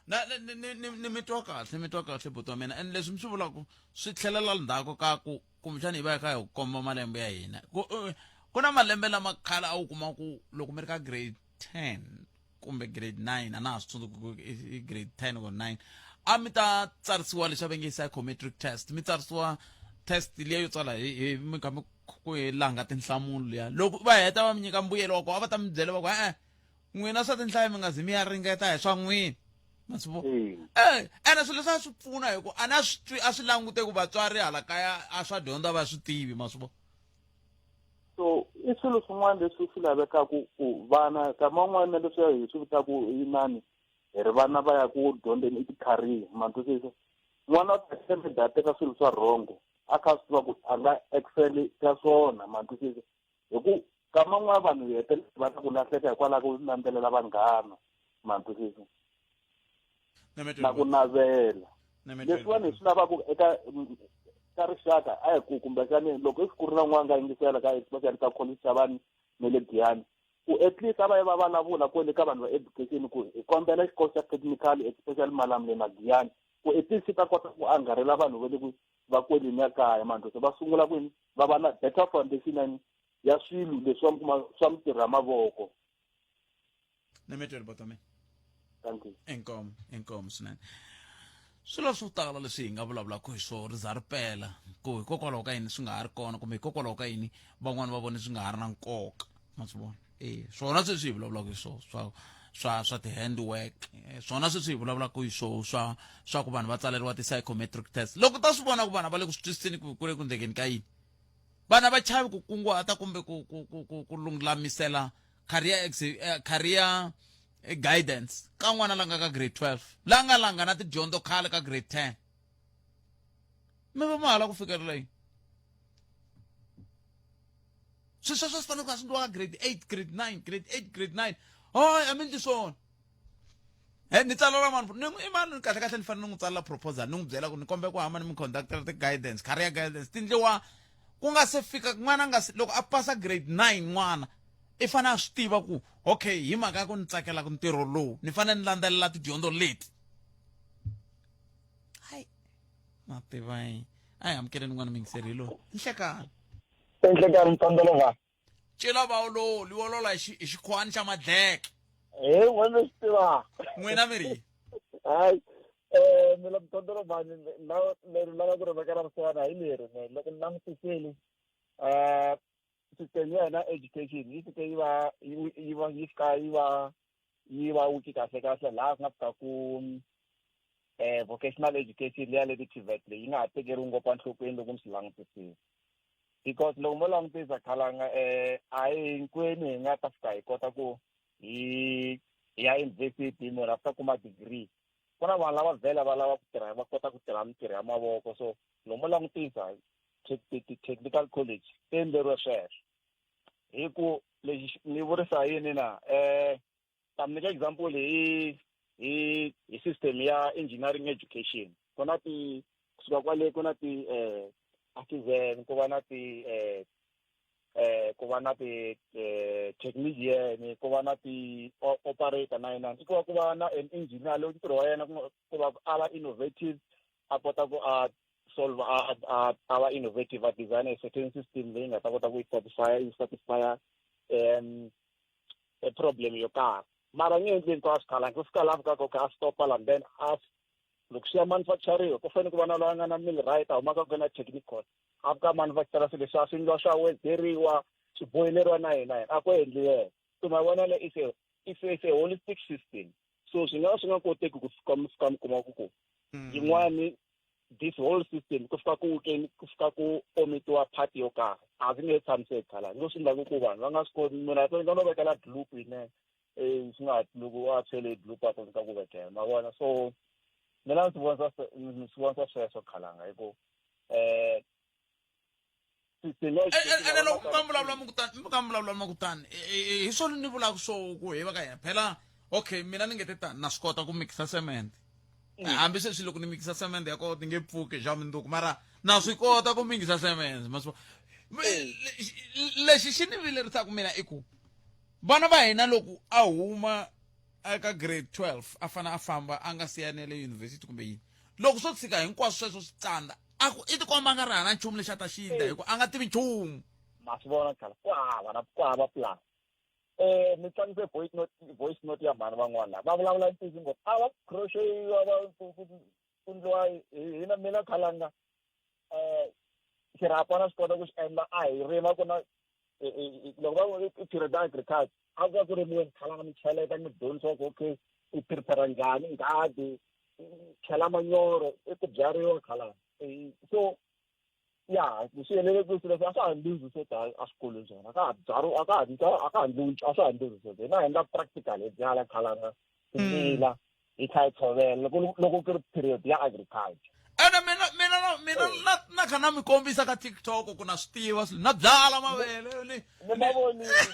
na ni ni ni ni mi twa kahle mi twa kahle buti wa mina and leswi mi swi vulaka swi tlhelela ndzhaku ka ku kumbexana hi va hi kha hi komba malembe ya hina ku eh, ku na malembe lama khale a wu kuma ku loko mi ri ka grade 10 kumbe grade 9 a na ha swi tsundzuki ku i grade 10 or 9 a mi ta tsarisiwa leswi va nge psychometric test mi tsarisiwa test liya yo tsala hi hi mi kha mi ku hi langa tinhlamulo liya loko va heta va mi nyika mbuyelo wa kona a va ta mi byela va ku e-e n'wina swa tinhlayo mi nga zi mi ya ringeta hi swa n'wina ma swi vona eh ene swilo leswi a swi pfuna hi ku a na swi twi a swi langute ku vatswari hala kaya a swa dyondza va swi tivi ma swi vona so i swilo swin'wana leswi swi lavekaka ku vana nkama wun'wana na leswi hi swi vitaka inani hi ri vana va ya ku dyondzeni i ti-career ma twisisa n'wana u ta maybe a teka swilo swa wrong a kha a swi tiva ku a nga excel ka swona ma twisisa hi ku kama n'wana vanhu hi hetelela va na ku lahleka hikwalaho ko landzelela vanghana ma twisisa na ku navela leswiwani hi swi lavaka eka ka rixaka a hi ku kumbexani loko i siku ri na n'wana nga yingisela ka especially ka college xa vanhu ne le giyani Ku at least a va yi va vulavula kwele ka vanhu va education ku hi kombela xikolo xa technical especially Malamulele na Giyani ku at least xi ta kota ku angarhela vanhu va le ku va kweleni ya kaya mani se va sungula kwini va va na better foundation ya swilo leswi va mi kuma swa mitirho ya mavoko. Ni mi tweli botome. Thank you. Inkomu, inkomu swinene. Swilo swo tala leswi hi nga vulavulaka hi swona ri za ri pela ku hikokwalaho ka yini swi nga ha ri kona kumbe hikokwalaho ka yini van'wani va vone swi nga ha ri na nkoka ma swi vona e swona sweswi hi vulavulaka hi swona swa swa swa ti-handwork eh, swona sweswi hi vulavulaka hi swona swa swa ku vanhu va tsaleriwa ti-psychometric test loko ta swi vona ku vanhu va le ku swi twisiseni ku ku le ku ndlekeni ka yini vana va chavi ku kunguhata kumbe ku ku ku ku ku lulamisela career eh, career eh, guidance ka n'wana la nga ka grade 12 la nga langa na tidyondzo khale ka grade 10 mi va ma hala ku fikelela yini swilo sweswo swi fanele ku va swi ndliwa ka grade 8 grade 9 grade 8 grade 9 hoy a mi ndli swona he ni tsalela mani ni i mani kahle kahle ni fanele ni n'wi tsalela proposal ni n'wi byela ku ni kombela ku hamba ni mi conductela ti-guidance career guidance ti ndliwa ku nga se fika n'wana nga se loko a pasa grade 9 n'wana i fanele a swi tiva ku okay hi mhaka ya ku ni tsakela ku ntirho lowu ni fanele ni landzelela tidyondzo leti hayi ma tiva yi a hi amukeleni n'wana mingiseri hi loyi nhlekani Enhlekani Mtondolova. Cela vaololi wolola hi xi- hi xikhuwani xa madleke He n'wina mi swi tiva. N'wina mi ri Hayi mina Mtondolova na leri lava ku ri vekela vusiwana hi leri ne loko ni langutisile system ya hina education yi fike yi va yi va yi fika yi va yi va wiki kahle kahle laha ku nga fika ku vocational education liya le ti-TVET leyi yi nga ha tekeriwi ngopfu enhlokweni loko ni swi langutisile because loko mo langutisa khalanga a hi hinkwenu hi nga ta fika hi kota ku hi hi ya university munhu a fika kuma degree ku na vanhu lava vhela va lava ku tirha va kota ku tirha mintirho ya mavoko so loko mo langutisa ti-technical college ti endleriwe sweswo hi ku lexi ni vurisa yini na ta mi nyika example hi hi hi system ya engineering education ku na ti kusuka kwale ku na ti artisan ku va na ti ku va na ti technician ku va na ti operator na yinani i ku va ku va na an engineer loyi ntirho wa yena ku va a va innovative a kota ku a solve a a a va innovative a design a certain system leyi nga ta kota ku yi satisfy yi satisfy a problem yo karhi mara nge endli hinkwaswo khala ku fika laha fikaka okay a stopa la then a loko swi ya manufacturiwa ku fanele ku va na loyi a nga na mill right a humaka ku na technical a fika manufactura swilo leswi a swi endliwa swa wezeriwa swi boyeleriwa na yena yena a ku endli yena so ma vona le is a is a holistic system so swi nga va swi nga koteki ku fika mi fika mi kuma ku ku yin'wani this whole system ku fika ku keni ku fika ku omitiwa part yo karhi a swi nge tshamiseki khala ngo swi endlaku ku vanhu va nga swi koti munhu a tsandzeka no vekela gloop yinene um swi nga loko a chele gloop a tsandzeka ku vekela ma vona so mina ndzi vonisa ndzi vonisa sweswo khalanga hi ku um ene loko mi nga vulavula mi kutani mi nga vulavula mi kutani hi swona ni vulaka swo ku hi va ka hina phela okay mina ni nge te tani na swi kota ku mikisa cement hambi sweswi loko ni mikisa cement ya kona ni nge pfuki xa minduku mara na swi kota ku mikisa cement ma swi lexi xi ni vilerisaka mina i ku vana va hina loko a huma eka grade 12 a fane a famba a nga si ya na le yunivhesiti kumbe yini loko swo tshika hinkwaswo sweswo swi tsandza a ku i tikomba a nga ri hana nchumu lexi a ta xi endla hi ku a nga tivi nchumu ma swi vona khala ku hava na ku hava plan ni tlangise voice note voice note ya mhani van'wana lava va vulavula ntiyiso ngopfu a va crocheyiwa va ku endliwa hina mina khalanga xirhapa na swi kota ku xi endla a hi rima ku na loko va i period agriculture a ku va ku rimiweni khalanga mi cheleta mi dyondzisiwa ku okay u prepare njhani nghadi chela manyoro i ku byariwa khalanga so ya swi helele ku swilo a swa ha ndliwi swo tala eswikolweni swona a ka ha byariwa a ka ha a ka ha ndliwi a swa ha ndliwi sweswo hina hi endla practical hi byala khalanga timila hi tlha hi tshovela loko loko ku ri period ya agriculture ene mina mina na mina na na kha na mi kombisa ka TikTok ku na swi tiva swilo na byala mavele ni ni ma vonile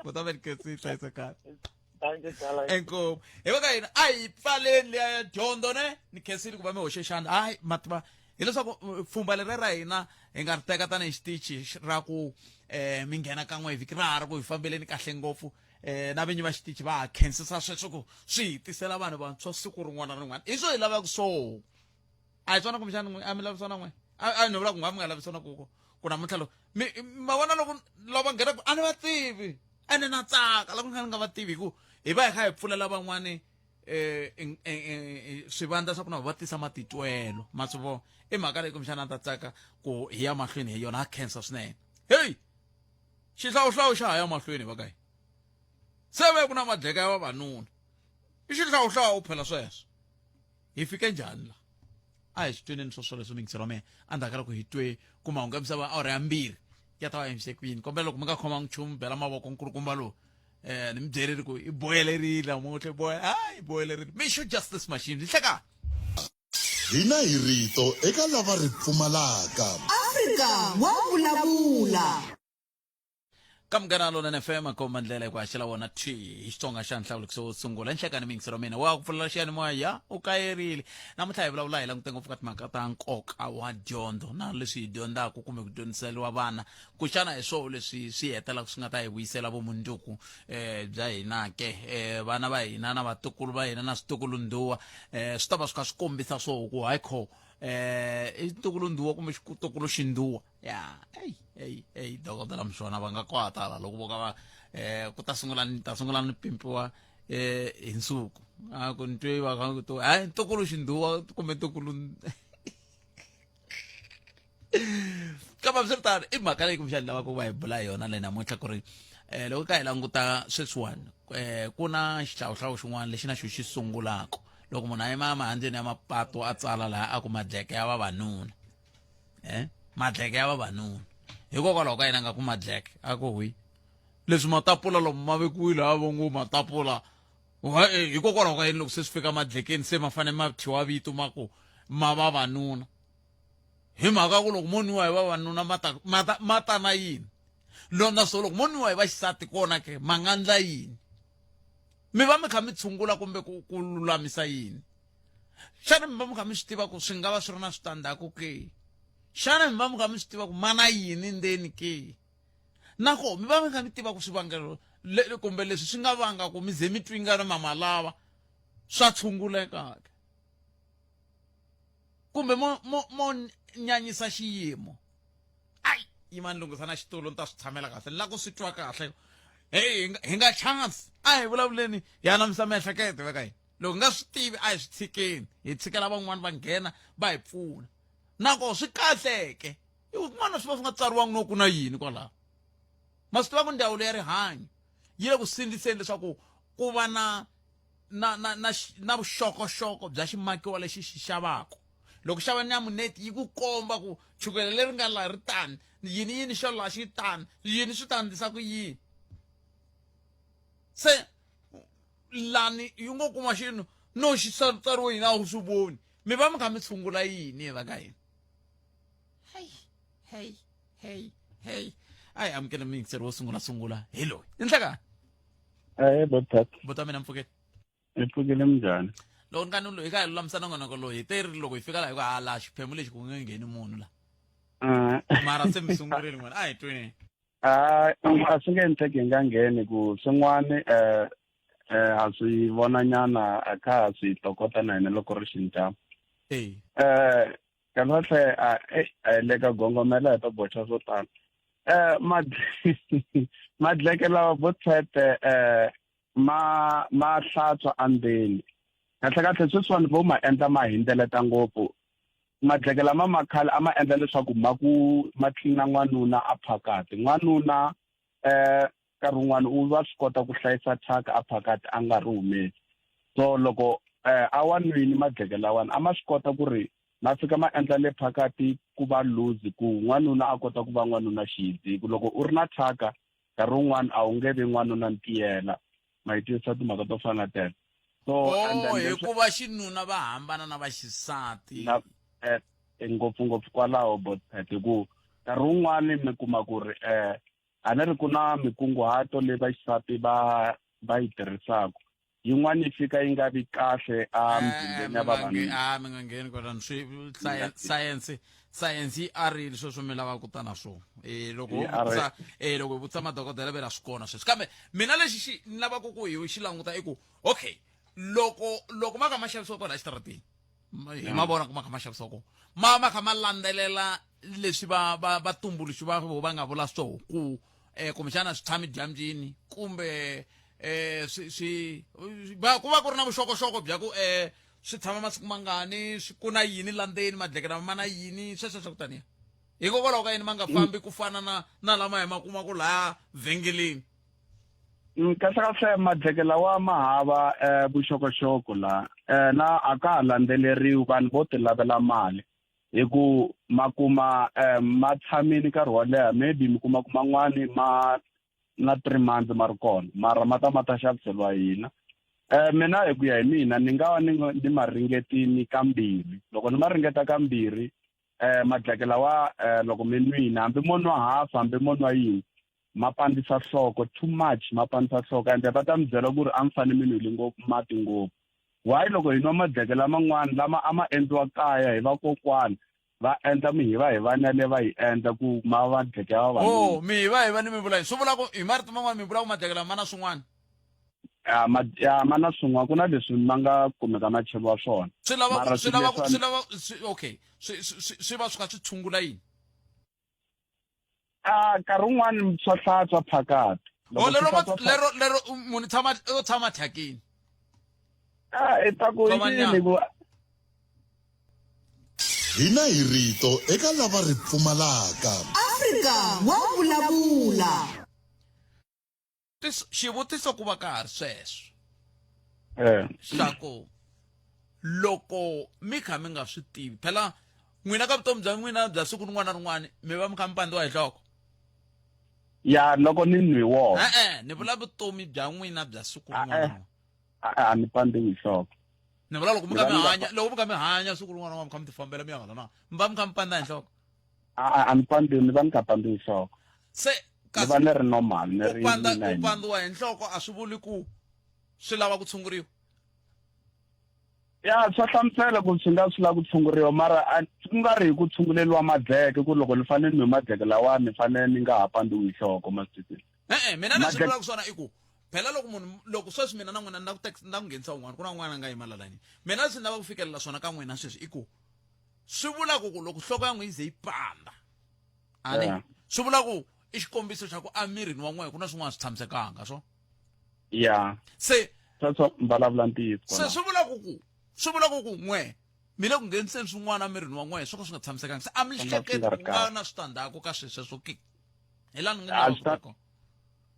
ku ta va ni khetsi hlayisekani Thank you, Kala. Inkomu. Hi va ka hina a hi pfaleni liya ya dyondzo ne ni khensile ku va mi hoxe xandla hayi ma tiva Hileswaku pfhumba leri ra hina hi nga ri teka tanihi xitichi ra ku um mi nghena kan'we hi vhiki ra ha ri ku hi fambeleni kahle ngopfu um na vinyi va xitichi va ha khensisa sweswo ku swi hi tisela vanhu vantshwa siku rin'wana na rin'wana hi swo hi lavaka swo a hi swona kumbexana n'we a mi lavi swona n'we a ni vula ku n'we a mi nga lavi swona ku ku namuntlha loko mi ma vona loko lava nghenaka a ni va tivi ene na tsaka loko ni kha ni nga va tivi hi ku hi va hi kha hi pfulela van'wani eh swivandla swa ku na va tisa matitwelo ma swi vona i mhaka leyi kumbexana a ta tsaka ku hi ya mahlweni hi yona ha khensa swinene heyi xihlawuhlawu xa ha ya mahlweni va ka se ve ku na madleka ya vavanuna i xihlawuhlawu phela sweswo hi fike njhani la a hi swi tweneni swo swoleswo mingiselo wa mehe endzhaku ka loko hi twe ku mahungu ya misava awara ya mbirhi ya ta va yimise kwini kombela loko mi nga khomangi nchumu bela mavoko nkulukumba lowu eh ni mi byerile ku i boyelerile namuntlha i boye hayi i boyelerile mixo justice machine ni hleka Hina hi rito eka lava ri pfumalaka. Afrika wa vulavula. Ka Munghana Lonene FM komba ndlela hi ku haxela wona thwi hi Xitsonga xa nhlawulekiso wo sungula enhlekani miyingiselo wa mina wa ku pfulela xiyanimoya ya u kayerile namuntlha hi vulavula hi langute ngopfu ka timhaka ta nkoka wa dyondzo na leswi hi dyondzaka kumbe ku dyondziseriwa vana ku xana hi swoho leswi swi hetelaka swi nga ta hi vuyisela vumundzuku um bya hina ke um vana va hina na vatukulu va hina na switukulundhuwa um swi ta va swi kha swi kombisa swoho ku hayi kho um i ntukulundhuwa kumbe xitukulu xindhuwa ya eyi eyi eyi dokodela mshona va nga kwata la loko vo ka va um ku ta sungula ni ta sungula ni pimpiwa um hi nsuku a ku ni twe va kha ku to hayi ntukulu xindhuwa kumbe ntukulu kambe hambiswiritano i mhaka leyi kumbexani lavaka ku va hi bula hi yona leyi namuntlha ku ri um loko ka hi languta sweswiwani um ku na xihlawuhlawu xin'wana lexi na xo xi sungulaka loko munhu a yima emahandzeni ya mapatu a tsala laha a ku madleke ya vavanuna eh madleke ya vavanuna hikokwalaho ka yena nga ku madleke a ku hwi leswi matapula lomu ma vekiwile a vo ngo matapula eh, hikokwalaho ka yini loko se swi fika madlekeni se ma fanele ma thyiwa vito ma ku ma vavanuna hi mhaka ku loko mo nwiwa hi vavanuna ma ta ma ta ma ta na yini lo naswo loko mo nwiwa hi vaxisati kona ke ma nga ndla yini mi va mi kha mi tshungula kumbe ku ku lulamisa yini xana mi va mi kha mi swi tiva ku swi nga va swi ri na switandzhaku ke xana mi va mi kha mi swi tiva ku ma na yini ndzeni ke nako mi va mi kha mi tiva ku swivangelo kumbe leswi swi nga vanga ku mi ze mi twingana ma lava swa tshunguleka ke kumbe mo mo mo nyanyisa xiyimo ayi yimani lunghisa na xitulu ni ta swi tshamela kahle ni lava ku swi twa kahle heyi hi nga chance a hi vulavuleni hi anamisa miehleketo va ka hina loko hi nga swi tivi a hi swi tshikeni hi tshikela van'wani va nghena va hi pfuna nako swi kahleke i kun'wana swi va swi nga tsariwangi no ku na yini kwalaho ma swi tiva ku ndzawulo ya rihanyo yi le ku sindziseni leswaku ku va na na na na na vuxokoxoko bya ximakiwa lexi xi xavaka loko xava nyamuneti yi ku komba ku chukele leri nga laha ri tani yini yini xo laha xi tani yini swi ta ndlisa ku yini se lani yi ngo kuma xino no xi tsariwe yini a wu swi voni mi va mi kha mi tshungula yini va ka yini hey hey hey hey a hi amukele muyingiseri wo sungula sungula hi loyi i nhlekani Ahee Bothat. Buti wa mina mpfukeni. Hi pfukile minjhani? Loko ni ka ni loyi ka hi lulamisa nongonoko loyi hi teri loko hi fika laha hi ku ha laha xiphemu lexi ku nge ngheni munhu la. Ah. Mara se mi sungurile n'wina a hi tweni. Ah, a swi nge endleki hi nga ngheni ku swin'wana eh eh ha swi vona nyana a kha ha swi tokota na hina loko ri cinca. Eh. Eh kahle a eh, a hi le ka gongomela hi ta boxa swo tala. Eh madleke lawa vo tshete eh ma ma hlantswa endzeni kahle kahle sweswiwani vo ma endla ma hindzeleta ngopfu madleke lama ma khale a ma endla leswaku ma ku ma tlina n'wanuna a phakati n'wanuna eh nkarhi wun'wani u va swi kota ku hlayisa thyaka a phakati a nga ri humesi so loko eh a wa nwini madleke lawani a ma swi kota ku ri ma fika ma endla le phakati ku va loose ku n'wanuna a kota ku va n'wanuna xidzi ku loko u ri na thyaka nkarhi wun'wani a wu nge vi n'wanuna ntiyela ma yi twisisa timhaka to fana na teto so oh, hikuva xinuna va hambana na vaxisati na eh, ngopfungopfu kwalaho botpet hi ku nkarhi wun'wani mi kuma ku ri um a ni ri ku na mikunguhato leyi vaxisati va va yi tirhisaka. Yin'wana yi fika yi nga vi kahle a mzimbeni ya vavanuna. A mi nga ngheni kwalano swi science science yi arile sweswo mi lavaka ku ta na swona. E loko Yi arile. vutisa e loko hi vutisa madokodela ve ra swi kona sweswi. Kambe mina lexi xi ni lavaka ku hi xi languta i ku okay loko loko ma kha ma xavisiwa kwala exitarateni hi ma vona ku ma kha ma xavisiwa kona ma ma kha ma landzelela leswi va va vatumbuluxi va va nga vula swoho ku eh kumbexana swi tshami dyambyini kumbe eh swi swi va ku va ku ri na vuxokoxoko bya ku eh swi tshama masiku mangani swi ku na yini la ndzeni madlekela ma na yini sweswo swa ku taniya hikokwalaho ka yini ma nga fambi ku fana na na lama hi ma kumaka laha vhengeleni. Kahle kahle madleke lawa ma hava vuxokoxoko la na a ka ha landzeleriwi vanhu vo ti lavela mali hi ku ma kuma ma tshamile nkarhi wo leha maybe mi kuma ku man'wani ma na 3 months ma ri kona mara ma ta ma ta xaviseriwa hina. Mina hi ku ya hi mina ni nga va ni ni ma ringetini kambirhi loko ni ma ringeta kambirhi madleke lawa loko mi nwini hambi mo nwa half hambi mo nwa yini ma pandzisa nhloko too much ma pandzisa nhloko ende va ta mi byela ku ri a mi fanele mi nwile ngopfu mati ngopfu. Why loko hi nwa madleke laman'wana lama a ma endliwa kaya hi vakokwana va endla mihivahivani yaleyo va yi endla ku ma va madleke ya vavanuna. Oh mihivahivani mi vula yini? Swi vula ku hi marito man'wana mi vula ku madleke lama ma na swin'wana? Ya ma ya ma na swin'wana ku na leswi ma nga kumeka ma cheriwa swona. Swi lava Mara ku swi lava ku swilo swi lava swi okay swi swi swi va swi kha swi tshungula yini? A nkarhi wun'wani swa hlantswa phakati. Oh, lero lero lero munhu tshama u tshama thyakini. A i ta ku yini ku Hina hi rito eka lava ri pfumalaka. Afrika wa vulavula. Xivutiso ku va ka ha ri sweswo. Eh. Xa ku loko mi kha mi nga swi tivi phela n'wina ka vutomi bya n'wina bya siku rin'wana na rin'wana mi va mi kha mi pandziwa hi nhloko. Ya loko ni nwi wona. E-e ni vula vutomi bya n'wina bya siku rin'wana na rin'wana. A ni pandziwi hi nhloko. Ni vula loko mi kha mi hanya loko mi kha mi hanya siku rin'wana na rin'wana mi kha mi tifambela mi ya hala na mi va mi kha mi pandza hi nhloko. A ni pandziwi ni va ni nga pandziwi nhloko. Se Ni va ni ri normal ni ri ku panda ku pandziwa hi nhloko a swi vuli ku swi lava ku tshunguriwa. Ya swa hlamusela ku swi nga swi lava ku tshunguriwa mara ku nga ri hi ku tshunguleriwa madleke ku loko ni fanele ni nwe madleke lawa ni fanele ni nga ha pandziwi hi nhloko ma swi twisisa. E-e mina leswi vulaka swona i ku phela loko munhu loko sweswi mina na n'wina ni la ku ni la ku nghenisa un'wana ku na un'wana a nga yima la layinini mina leswi ni lavaka ku fikelela swona ka n'wina sweswi i ku swi vula ku ku loko nhloko ya n'wina yi ze yi panda a ni swi vula ku i xikombiso xa ku emirini wa n'wehe ku na swin'wana swi tshamisekanga swo ya se sweswo mi vulavula ntiyiso se swi vula ku ku swi vula ku ku n'we mi le ku ngheniseni swin'wana emirini wa n'wehe swo ka swi nga tshamisekanga se a mi hleketi ku nga na switandzhaku ka swilo sweswo ke hi laha ni nga kona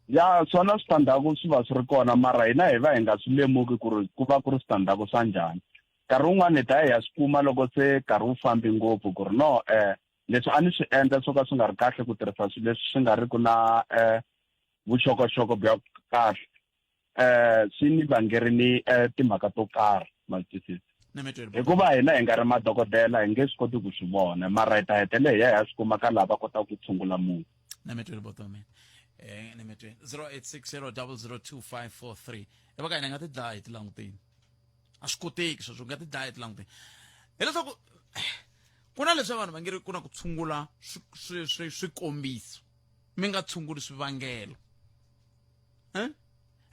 ya swona switandzhaku swi va swi ri kona mara hina hi va hi nga swi lemuki ku ri ku va ku ri switandzhaku swa njhani nkarhi wun'wani hi ta ya hi ya swi kuma loko se nkarhi wu fambi ngopfu ku ri no leswi a ni swi endla swo ka swi nga ri kahle ku tirhisa swilo leswi swi nga ri ku na vuxokoxoko bya kahle swi ni vangerini timhaka to karhi ma swi twisisa hikuva hina hi nga ri madokodela hi nge swi koti ku swi vona mara hi ta hetelela hi ya hi ya swi kuma ka lava kotaka ku tshungula munhu. Nametweni botomi nametweni 0860002543 hi va ka hina hi nga ti dlayi ti langutini a swi koteki sweswo u nga ti dlaya ti langutini hileswaku ku na leswi vanhu va nge ri ku na ku tshungula swikombiso mi nga tshunguli swivangelo eh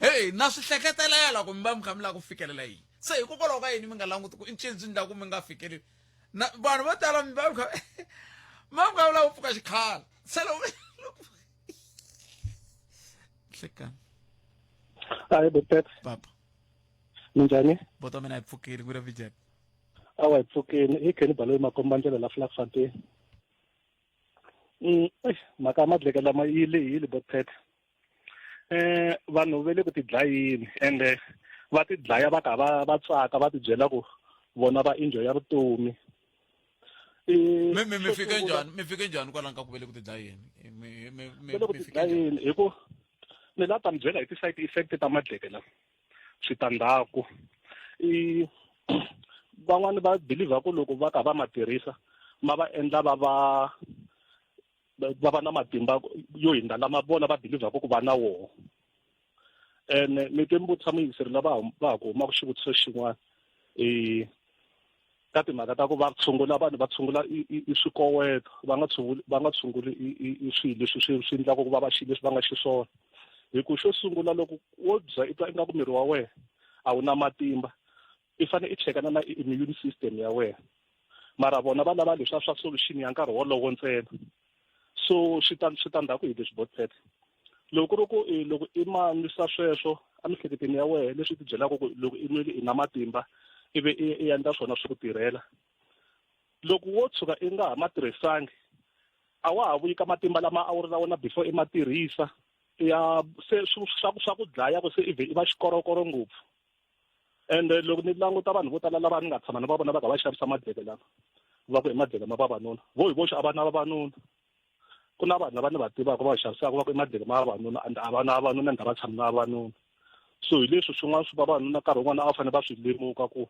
hey na swi hleketelela ku mi va mi kha mi lava ku fikelela yini se hikokwalaho ka yini mi nga languti ku i ncini swi endlaku mi nga fikeleli na vanhu vo tala mi va mi kha mi va mi kha mi lava ku pfuka xikhala se loko hlekani Hayi bopet. Papa. Minjhani? Bota mina hi pfukile ku ri vijani. Awa hi pfukile i Kenny Baloyi makomba ndlela la Vlakfontein. Eish mhaka ya madleke lama yi lehile bopet. Vanhu va le ku tidlayeni ende va tidlaya va kha va va tsaka va tibyela ku vona va enjoy vutomi. Mi mi mi fike njhani mi fike njhani kwalano ka ku ve le ku tidlayeni mi mi mi le ku tidlayeni hi ku ni la ta mi byela hi ti-side effect ta madleke lama switandzhaku i van'wani va believer ku loko va kha va ma tirhisa ma va endla va va va va na matimba yo hindza lama vona va believer ku va na woho. Ene mi te mi vutisa muyingiseri lava va ha ku humaka xivutiso xin'wana i ka timhaka ta ku va tshungula vanhu va tshungula i swikoweto va nga tshunguli va nga tshunguli i swilo leswi swi swi endlaka ku va va xilo leswi va nga xiswona hi ku xo sungula loko wo bya i twa ingaku miri wa wena a wu na matimba i fanele i chekana na immune system ya wena mara vona va lava leswiya swa solution ya nkarhi wolowo ntsena so swi ta switandzhaku hi leswi botpet loko ku ri ku loko i ma nwisa sweswo emiehleketweni ya wena leswi ti byelaka ku loko i nwile i na matimba ivi i endla swona swi ku tirhela loko wo tshuka i nga ha ma tirhisangi a wa ha vuyi ka matimba lama a wu ri na wona before i ma tirhisa ya se swa ku swa ku dlaya ku se i vhe i va xikorokoro ngopfu ende loko ni languta vanhu vo tala lava ni nga tshama na va vona va kha va xavisa madleke lama va ku i madleke ma vavanuna vo hi voxe a va na vavanuna ku na vanhu lava ni va tivaka va xavisaka va ku i madleke ma vavanuna and a va na vavanuna and a va tshami na vavanuna so hi leswi swin'wana swi vavanuna nkarhi wun'wana a va fanele va swi lemuka ku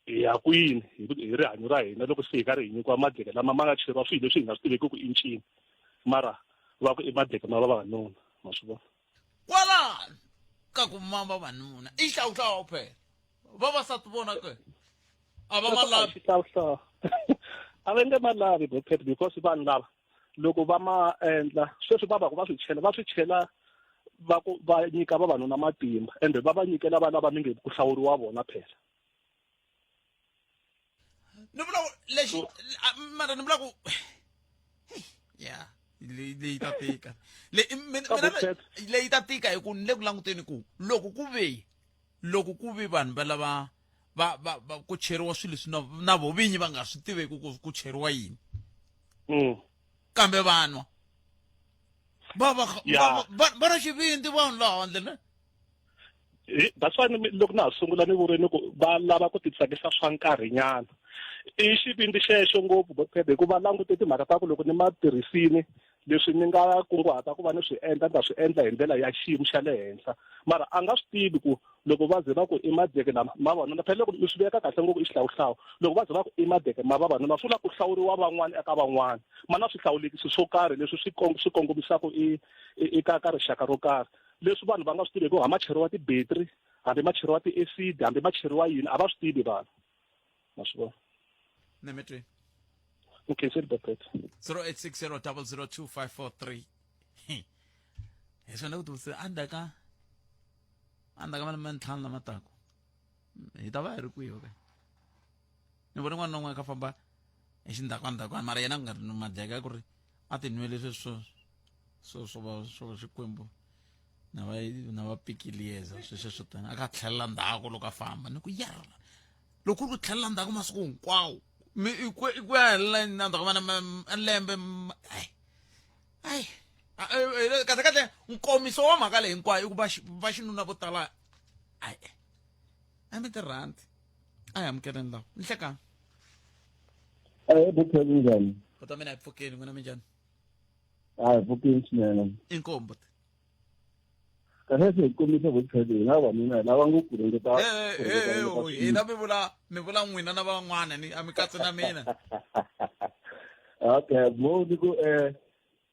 hi ya kwini hi rihanyo ra hina loko se hi karhi hi nyikiwa madleke lama ma nga cheriwa swilo leswi hi nga swi tiveki ku i ncini mara va ku i madleke ma vavanuna ma swi vona kwalano ka ku ma vavanuna i xihlawuhlawu phela vavasati vona ke a va ma lavi xihlawuhlawu a va nge ma lavi bopet because vanhu lava loko va ma endla sweswi va va ku va swi chela va swi chela va ku va nyika vavanuna matimba ende va va nyikela va lava mi nge ku hlawuriwa vona phela ni vula ku lexi mara ni vula ku ya leyi leyi ta tika leyi mina leyi ta tika hi ku ni le ku languteni ku loko ku ve loko ku ve vanhu va lava va va va ku cheriwa swilo leswi na vo vinyi va nga swi tiveki ku ku cheriwa yini mm. kambe vanwa va va va na xivindzi vanhu laha handle ne that's why loko na ha sungula ni vuri ni ku va lava ku titsakisa swa nkarhinyana i xivindzi xexo ngopfu bophebe hikuva langute timhaka ta ku loko ni ma tirhisini leswi ni nga kunguhata ku va ni swi endla ni ta swi endla hi ndlela ya xiyimo xa le henhla mara a nga swi tivi ku loko va ze va ku i madeke lama ma vanuna phela loko mi swi veka kahle ngopfu i xihlawuhlawu loko va ze va ku i madeke ma vavanuna swi vula ku hlawuriwa van'wana eka van'wana ma na swihlawulekisi swo karhi leswi swi swi kongomisaka i i ka ka rixaka ro karhi leswi vanhu va nga swi tiveki ha ma cheriwa ti-battery hambi ma cheriwa ti-acid hambi ma cheriwa yini a va swi tivi vanhu ma swi vona nemetweni okay sir Bapet 0860 002 hi swona ku tivutisa endzhaku ka endzhaku ka malembe ntlhanu lama taka hi ta va hi ri kwihi okay ni vone n'wana un'wana kha famba hi xindhakwandhakwana mara yena ku nga ri madyaka ku ri a ti nwele sweswo swo swo va swo xikwembu na va na va pikiliyeza sweswo swo tani a ka tlhelela ndzhaku loko a famba ni ku yarra loko ku ri ku tlhelela ndzhaku masiku hinkwawo mi i ku i ku ya helela na ndzhaku mana lembe ai ai kahle kahle nkomiso wa mhaka leyi hinkwayo i ku va xinuna vo tala ai a mi ti rhandzi a hi amukeleni lawa nhlekani Eh, buphela kunjani? Kota mina hi pfukeni n'wina minjhani? A hi pfukeni swinene. Inkomu buti. Kahle se hi kombisa buphela hina vavanuna hi lava ngopfu ringeta. Hina mi vula mi vula n'wina na van'wana ni a mi katsi na mina. Okay, mo ni ku eh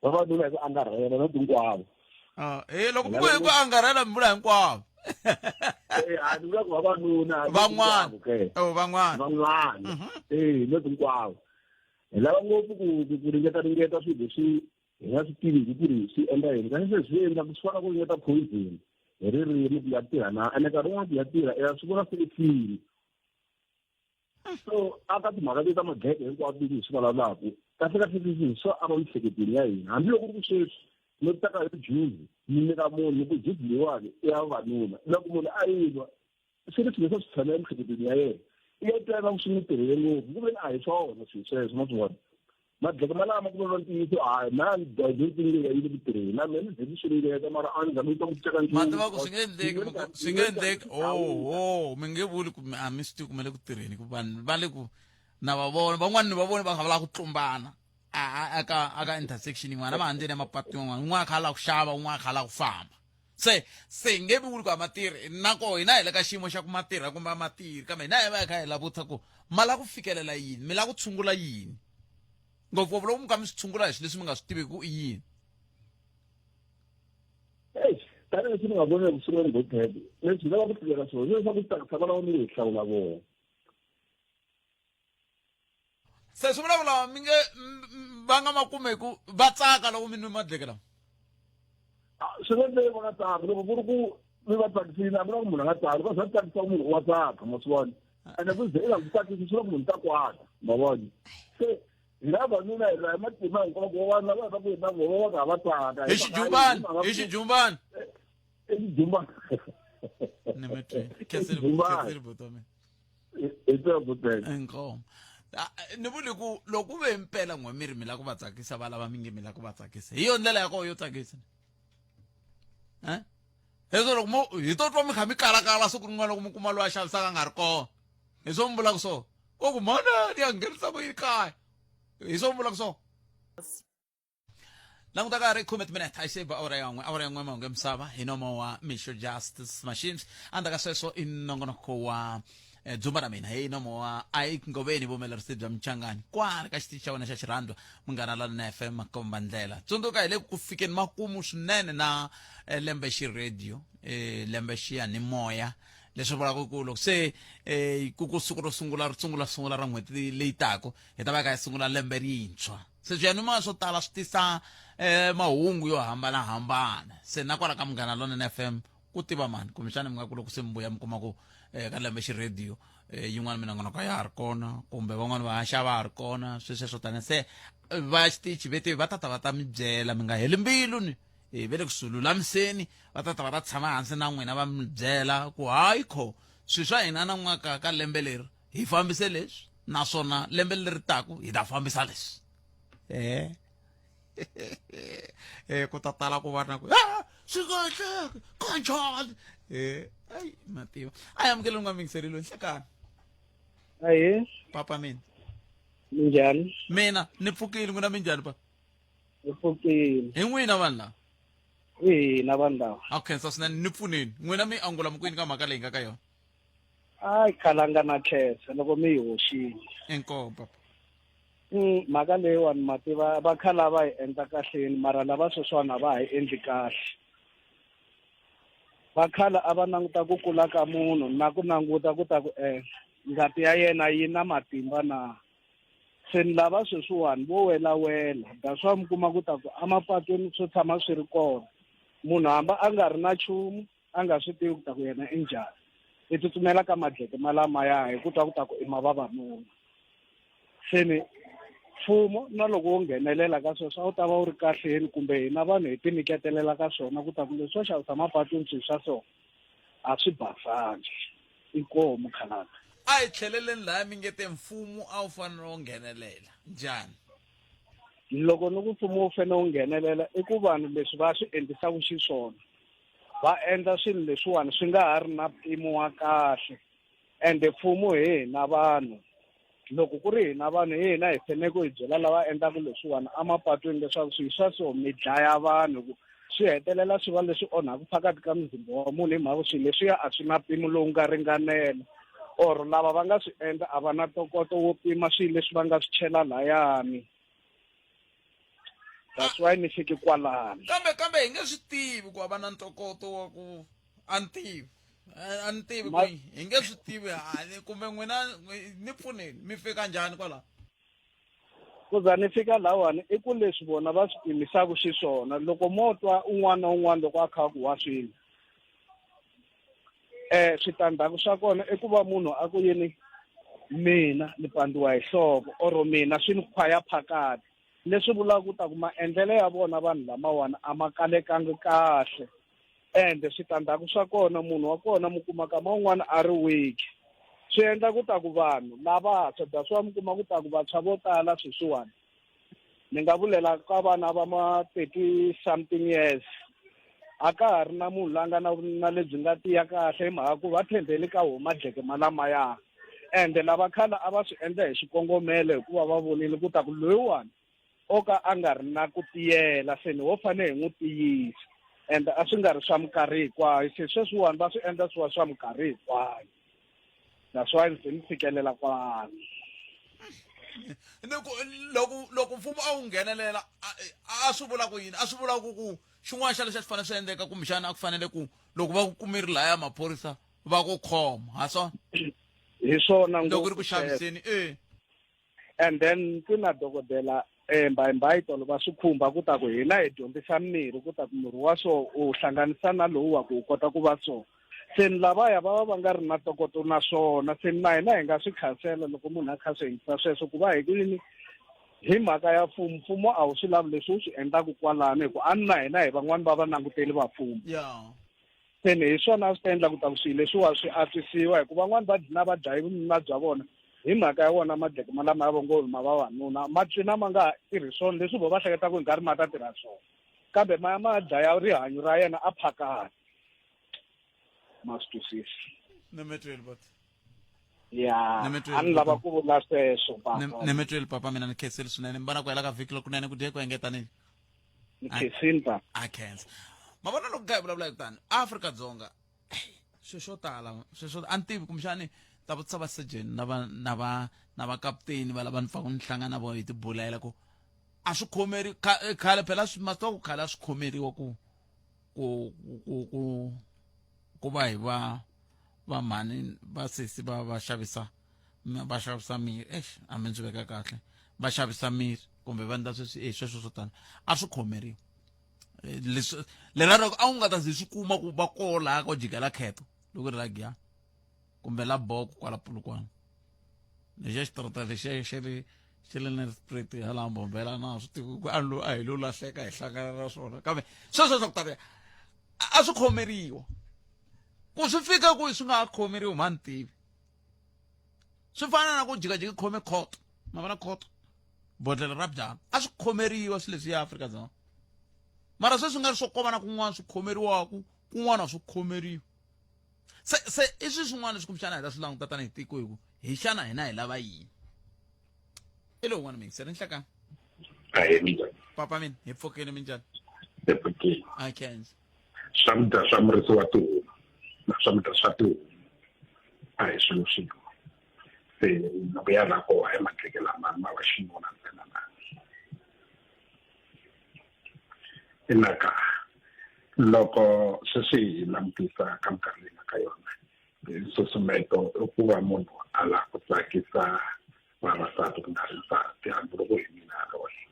vavanuna hi ku angarhela na hinkwavo. Ah, eh loko mi ku hi ku angarhela mi vula hinkwavo. Eh, a ni vula ku vavanuna van'wana. Oh, van'wana. Van'wana. Eh, no hinkwavo. Hi lava ngopfu ku ku ringeta ringeta swilo leswi hi nga swi tiviki ku ri swi endla yini kasi se swi endla swi fana ku ringeta poison hi ririmi ku ya tirha na ene nkarhi wun'wana ku ya tirha ya swi vona se i file so aka timhaka leti ta mageke hinkwato leti hi swi vulavulaka kahle kahle leswi swo ava miehleketweni ya hina hambiloko ku ri ku sweswi no teka hi juzi yi nyika munhu ku juzi leyiwani i ya vavanuna loko munhu a yi nwa swi ri swilo leswi swi tshama emiehleketweni ya yena i ya twa nga swi n'wi tirhele ngopfu ku veni a hi swona swilo sweswo ma swi vona madleke malama ku vula ntiyiso hayi na dayidingi yi le ku tirheni na mina ni ze ni swi ringeta mara a ni zama ni twa ku teka ma tiva ku swi nge endleki swi nge endleki oho mi nge vuli ku a mi swi tivi ku ma le ku tirheni ku vanhu va le ku na va vona van'wana ni va vona va kha va lava ku tlumbana aka aka intersection yin'wana va handzeni ya mapatu yan'wana un'wana a kha a lava ku xava un'wana a kha a lava ku famba se se nge vuli ku a ma tirhi na koho hina hi le ka xiyimo xa ku ma tirha kumbe a ma tirhi kambe hina hi va hi kha hi lavutisa ku ma lava ku fikelela yini mi lava ku tshungula yini ngopfungopfu loko mi kha mi swi tshungula hi swilo leswi mi nga swi tiviki ku i yini Eish, Tanihileswi ni nga vona eku sunguleni Godhead, leswi hi lavaka ku tiveka swona leswaku tsakisa valava mi hi hlawula vona. Se swi vulavula mi nge va nga ma kume ku va tsaka loko mi nwe madleke lama. Swi nge endleki va nga tsaki loko ku ri ku mi va tsakisile, a ku na ku munhu a nga tsaki, va swa tsakisa munhu wa tsaka, ma swi vona. Ene ku ze i nga ku tsakisi swi vula ku munhu ta kwata, ma vona. Se hina vavanuna hi laya matimba hinkwako, vavanuna va va ku na vona va ka va tsaka. Hi xijumbani, hi xijumbani. I xijumbani. Ni mi twi. Khensile khensile buti wa mina. Hi twa buti. Inkomu. Ni vuli ku loko ku ve impela n'we mi ri mi lava ku va tsakisa va lava mi nge mi lava ku va tsakisa. Hi yona ndlela ya kona yo tsakisa. Eh? Hezwo loko mo hi to twa mi kha mi kalakala siku rin'wana loko mi kuma loyi a xavisaka a nga ri kona. Hi swo mi vulaka so. Ko ku mhana ni ya nghenisa ku yini kaya. Hi swo mi vulaka so. Languta ka ha ri khume timinete a yi se ba awara yan'we, awara yan'we mahungu ya misava hi nomo wa Misho Justice Machines. Endzhaku ka sweswo i nongonoko wa Dzumba ra mina hi nomo wa Ike Ngoveni, vuhumelerisi bya Mchangani kwale ka xitichi xa wena xa xirhandwa Munghana Lonene FM makomba ndlela. Tsundzuka hi le ku fikeni makumu swinene na lembe xi radio, lembe xiyanimoya, leswi vulaka ku loko se ku ku siku ro sungula ri sungula sungula ra n'hweti leyi taka hi ta va hi kha hi sungula lembe rintshwa. Se swiyanimoya swo tala swi tisa mahungu yo hambanahambana. Se na kwala ka Munghana Lonene FM ku tiva mani, kumbexana mi nga ku loko se mi vuya mi kuma ku ka lembe xi radio yin'wana minongonoko ya ha ri kona, kumbe van'wana va haxa va ha ri kona, swi sweswo tani. Se va xitichi ve te va tata va ta mi byela, mi nga heli mbilu ni va le ku swi lulamiseni, va tata va ta tshama hansi na n'wina va mi byela ku hayi kho swi swa hina na n'waka ka lembe leri hi fambise leswi, naswona lembe leri taku hi ta fambisa leswi. Ku ta tala ku va na ku swi kahle kanjhani. Ai mativa a hi amukele n'wa mingiserilo nhlekani. Ahe. Papa mina. Minjhani? Mina ni pfukile, n'wina minjhani pa? Ni pfukile. Hi n'wina vanhu lava? Hi hina vanhu lava. A khensa swinene, ni pfuneni. N'wina mi angula mi kwini ka mhaka leyi nga ka yona? Ai khalanga na khensa loko mi yi hoxile. Inkomu papa. Mhaka leyiwani ma tiva va khala va yi endla kahleni, mara lava sweswiwani a va ha yi endli kahle. Va khala a va languta ku kula ka munhu na ku languta ku ta ku ngati ya yena yi na matimba na. Se ni lava sweswiwani vo welawela, that's why mi kuma ku ta ku emapatwini swo tshama swi ri kona. Munhu hambi a nga ri na nchumu a nga swi tivi ku ta ku yena i njhani, i tsutsumela ka madleke malamaya hi ku twa ku ta ku i ma vavanuna. Se ni mfumo na loko wo nghenelela ka sweswo a wu ta va wu ri kahleni, kumbe hina vanhu hi tinyiketelela ka swona ku ta ku leswi swo xavisa mapatwini swilo swa so a swi basangi. Inkomu khalanga. A hi tlheleleni laha mi nge te mfumo a wu fanele wu nghenelela. Njhani? Loko ni ku mfumo wu fanele wu nghenelela i ku vanhu leswi va swi endlisaka xiswona va endla swilo leswiwani swi nga ha ri na mpimo wa kahle. Ende mfumo hi hina vanhu, loko ku ri hina vanhu hi hina hi fanele ku hi byela lava endlaka leswiwani emapatwini leswaku swilo swa so mi dlaya vanhu, ku swi hetelela swi va leswi onhaka phakathi ka muzimba wa munhu hi mhaka swilo leswiya a swi na mpimo lowu nga ringanela, or lava va nga swi endla a va na ntokoto wo pima swilo leswi va nga swi chela layani. That's why ni fiki kwalano. Kambe hi nge swi tivi ku a va na ntokoto wa ku a ni tivi. A ni tivi ku hi nge swi tivi hani, kumbe n'wina ni pfuneni mi fika njhani kwalaho? Ku za ni fika lawani i ku leswi vona va swi pimisaka xiswona. Loko mo twa un'wana na un'wana loko a kha ku wa swilo, switandzhaku swa kona i ku va munhu a ku yini, mina ni pandziwa hi nhloko or mina swi ni khwaya phakati, leswi vulaka ku ta ku maendlelo ya vona vanhu lamawani a ma kalekangi kahle. Ende switandzhaku swa kona munhu wa kona mi kuma kama un'wana a ri weak, swi endla ku ta ku vanhu lavantshwa, that's why mi kuma ku ta ku vantshwa vo tala sweswiwani, ni nga vulela ka vana va ma 30 something years, a ka ha ri na munhu la nga na lebyi nga tiya kahle hi mhaka ku va tshembele ka wo madleke malamaya. Ende lava khale a va swi endla hi xikongomelo hikuva va vonile ku ta ku loyiwani o ka a nga ri na ku tiyela, se ni ho fanele hi n'wi tiyisa. Ende a swi nga ri swa minkarhi hinkwayo, se sweswiwani va swi endla swi va swa minkarhi hinkwayo. That's why ndzi ni fikelela kwalano. Ni ku loko loko mfumo a wu nghenelela a swi vula ku yini? A swi vula ku ku xin'wana xa lexi a xi fanele swi endleka kumbexana a ku fanele ku loko va ku kumeri laya maphorisa va ku khoma ha swona hi swona loko ri ku xaviseni e and then ku na dokodela um mbayimbayi tolo va swi khumba ku ta ku hina hi dyondzisa mirhi ku ta ku murhi wa so u hlanganisa na lowu wa ku u kota ku va so se ni lavaya va va va nga ri na ntokoto na swona se na hina hi nga swi khansela loko munhu a kha swi endlisa sweswo ku va hi ku yini hi mhaka ya mfumo mfumo a wu swi lavi leswi wu swi endlaka kwalano hi ku a ni na hina hi van'wani va valanguteli va mfumo se ni hi swona a swi ta endla ku ta ku swilo leswiwa swi antswisiwa hikuva van'wani va dlina va dlaye vununa bya vona hi mhaka ya wona madleke ma lama ya vongo ma vavanuna ma cina ma nga tirhi swona leswi vo va hleketaka hi nkarhi ma ta tirha swona kambe ma ya ma dlaya rihanyo ra yena a phakani ma swi twisisa Nemetweli but ya a ni lava ku vula sweswo papa Nemetweli papa mina ni khensile swinene mi vona ku hela ka vhiki lokunene ku dye ku engetanini ni khensini papa a khensa ma vona loko ka hi vulavula hi kutani Afrika-Dzonga swilo swo tala swilo swo a ni tivi kumbexani ta vutisa va surgeon na va na va na va kaputeni va lava ni pfaka ni hlangana na vona hi tibulela ku a swi khomeri khale phela ma swi tiva ku khale a swi khomeriwa ku ku ku ku ku va hi va va mhani va sesi va va xavisa va xavisa mirhi eish a mi ndzi veka kahle va xavisa mirhi kumbe va endla sweswi e sweswo swo tala a swi khomeriwa eh, leswi lera loko a wu nga ta ze swi kuma ku va koho laha ka jikela kheto loko ri la giya kumbe la boko kwala pulukwana lexiya xitarata lexiya xi ri xi le Nelspruit hala Mbombela na swi tivi ku a lo a hi lo lahleka hi hlangana na swona kambe sweswo swa ku taniya a swi khomeriwa ku swi fika ku swi nga ha khomeriwi mhani tivi swi fana na ku jikajika khome khoto ma vona khoto bodlhela ra byala a swi khomeriwa swilo leswi ya Afrika-Dzonga mara sweswi nga ri swo kova na kun'wana swi khomeriwaku kun'wana swi khomeriwa se se i swilo swin'wana leswi kumbexana hi ta swi languta tanihi tiko hi ku hi xana hina hi lava yini i lowun'wana mingiseri nhlekani Ahee, minjhani? Papa mina hi pfukile minjhani? Hi pfukile. A khensa. Swakudya swa murisi wa tihomu na swakudya swa tihomu a hi swilo swin'we. Se loko ya ra koho a hi madleke lama ma va xinuna ntsena na. Ina ka loko sweswi hi langutisa ka minkarhi leyi nga ka yona nsusumeto i ku va munhu a lava ku tsakisa vavasati ku nga ri nsati hambiloko hi mina yaloye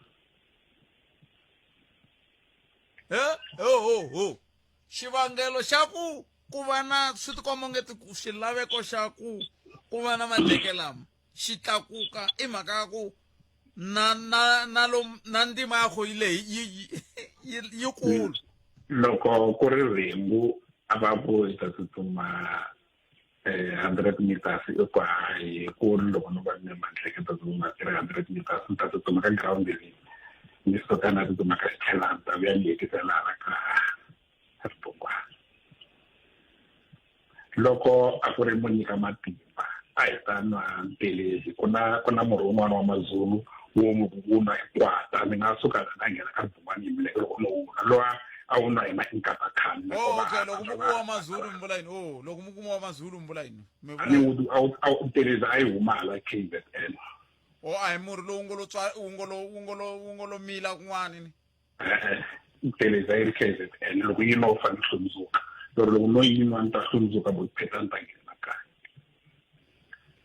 he ho ho ho xivangelo xa ku ku va na swi tikomba onge xilaveko xa ku ku va na madleke lama xi tlakuka i mhaka ya ku na na na lo na ndzima ya kho yi leyi yi yi yikulu loko ku ri rhengu a va ku hi ta tsutsuma 100 meters i ku hayi ku ri loko no va ni mandleke ta tsutsuma 300 meters ni ta tsutsuma ka girawundi leyi ni suka na tsutsuma ka xitlhelani ta vuya ni hetisela hala ka ribungwana loko a ku ri mo nyika matimba a hi ta nwa ntelezi ku na ku na murhi wun'wana wa mazulu wo wu nwa hi kwata ni nga suka na nghena ka ribungwana hi milenge loko no wu nwa lowa a wu nwa hi mainkatakhani oh, okay loko mu kuma wa mazulu mi vula yini oh loko mu kuma wa mazulu mi vula yini mi vula ni wu a wu a wu ntelezi a yi huma hala KZN o a hi murhi lowu ngo lo tswa wu ngo lo wu ngo lo wu ngo lo mila kun'wana ni e-e ntelezi a yi ri KZN loko yi nwa u fanele hlundzuka lero loko no yi nwa ni ta hlundzuka bo pheta ni ta nghena kaya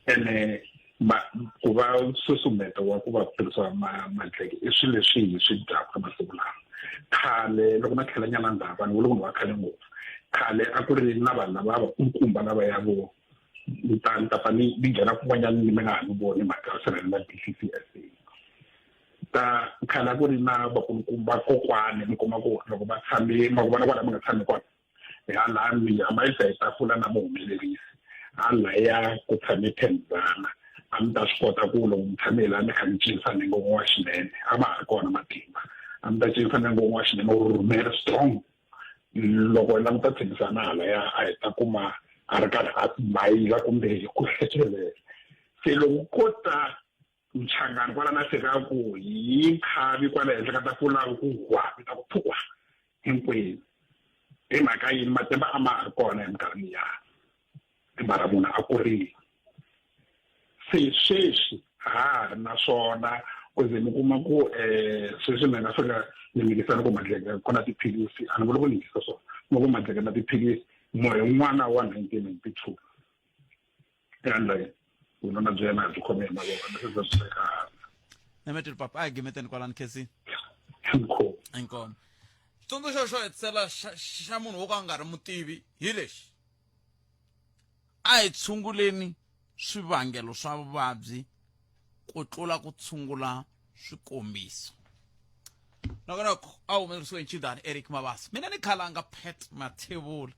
ene ma ku va nsusumeto wa ku va ku tirhisiwa madleke i swilo leswi hi swi dyaka masiku lawa khale loko na tlhela nyana ndzhaku a ni vuli ku ni wa khale ngopfu khale a ku ri na vanhu lava vakulukumba lava ya vo ni ta ni ta pfa ni ni nghena kun'wanyana ni mi nga ha ni voni mhaka yo sirhelela D_C_C_S_A ta khale a ku ri na vakulukumba kokwani mi kuma ku loko va tshame ma ku vona kwala mi nga tshami kona hala mi hamba yi hi tafula na muhumelerisi halaya ku tshame thembana a mi ta swi kota ku loko mi tshame laha mi kha mi cinisa nenge wun'we wa xinene a ma ha ri kona matimba a mi ta cinisa nenge wun'we wa xinene wu rhumela strong loko hi languta tshembisana halaya a hi ta kuma a ri karhi a mayila kumbe ku hlekelela se loko ko ta mchangani kwala na fika ku yi nkhavi kwala henhla ka tafula ku hwa mi ta ku phukwa hinkwenu hi mhaka yini matimba a ma ha ri kona hi minkarhi liya mara munhu a kurile se sweswi Ha ha ri na swona ku ze mi kuma ku um sweswi mi nga fika ni mikisa ni ku madleke ku na tiphilisi a ni vuli ku ni mikisa swona ni ku madleke na tiphilisi moya wun'wana wa 1992 endla yini vununa bya yena byi khome hi mavoko ni se byi veka hansi Nemetiri papa a hi gimeteni kwalani khesi inkomu inkomu xitsundzuxo xo hetisela xa munhu wo ka a nga ri mutivi hi lexi a hi tshunguleni swivangelo swa vuvabyi ku tlula ku tshungula swikombiso nongonoko a humelerisiwe hi nchidani eric mabasa mina ni khalanga pat mathebula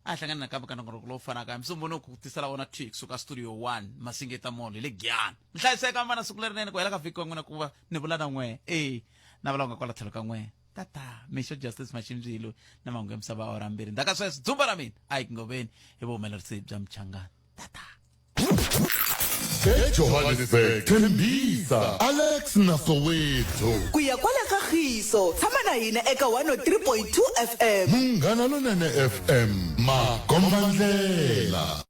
a hi hlangana nakambe ka nongonoko lowu fanaka hi musumbunuku ku tisela wona twi kusuka studio 1 masingeta mall hi le giyani mi hlayiseka mi va na siku lerinene ku hela ka vhiki wa n'wina ku va ni vula na n'we e na va lava nga kwala tlhelo ka n'we tata mixo justice maximbyilo na mahungu ya misava awara mbirhi ndzhaku ka sweswo dzumba ra mina a yi ngoveni hi vuhumelerisi bya muchangana tata ejohannesburg tembisa alex na soweto ku ya kwala ka khiso tshama na hina eka 103.2 fm munghana lonene fm makombandlela.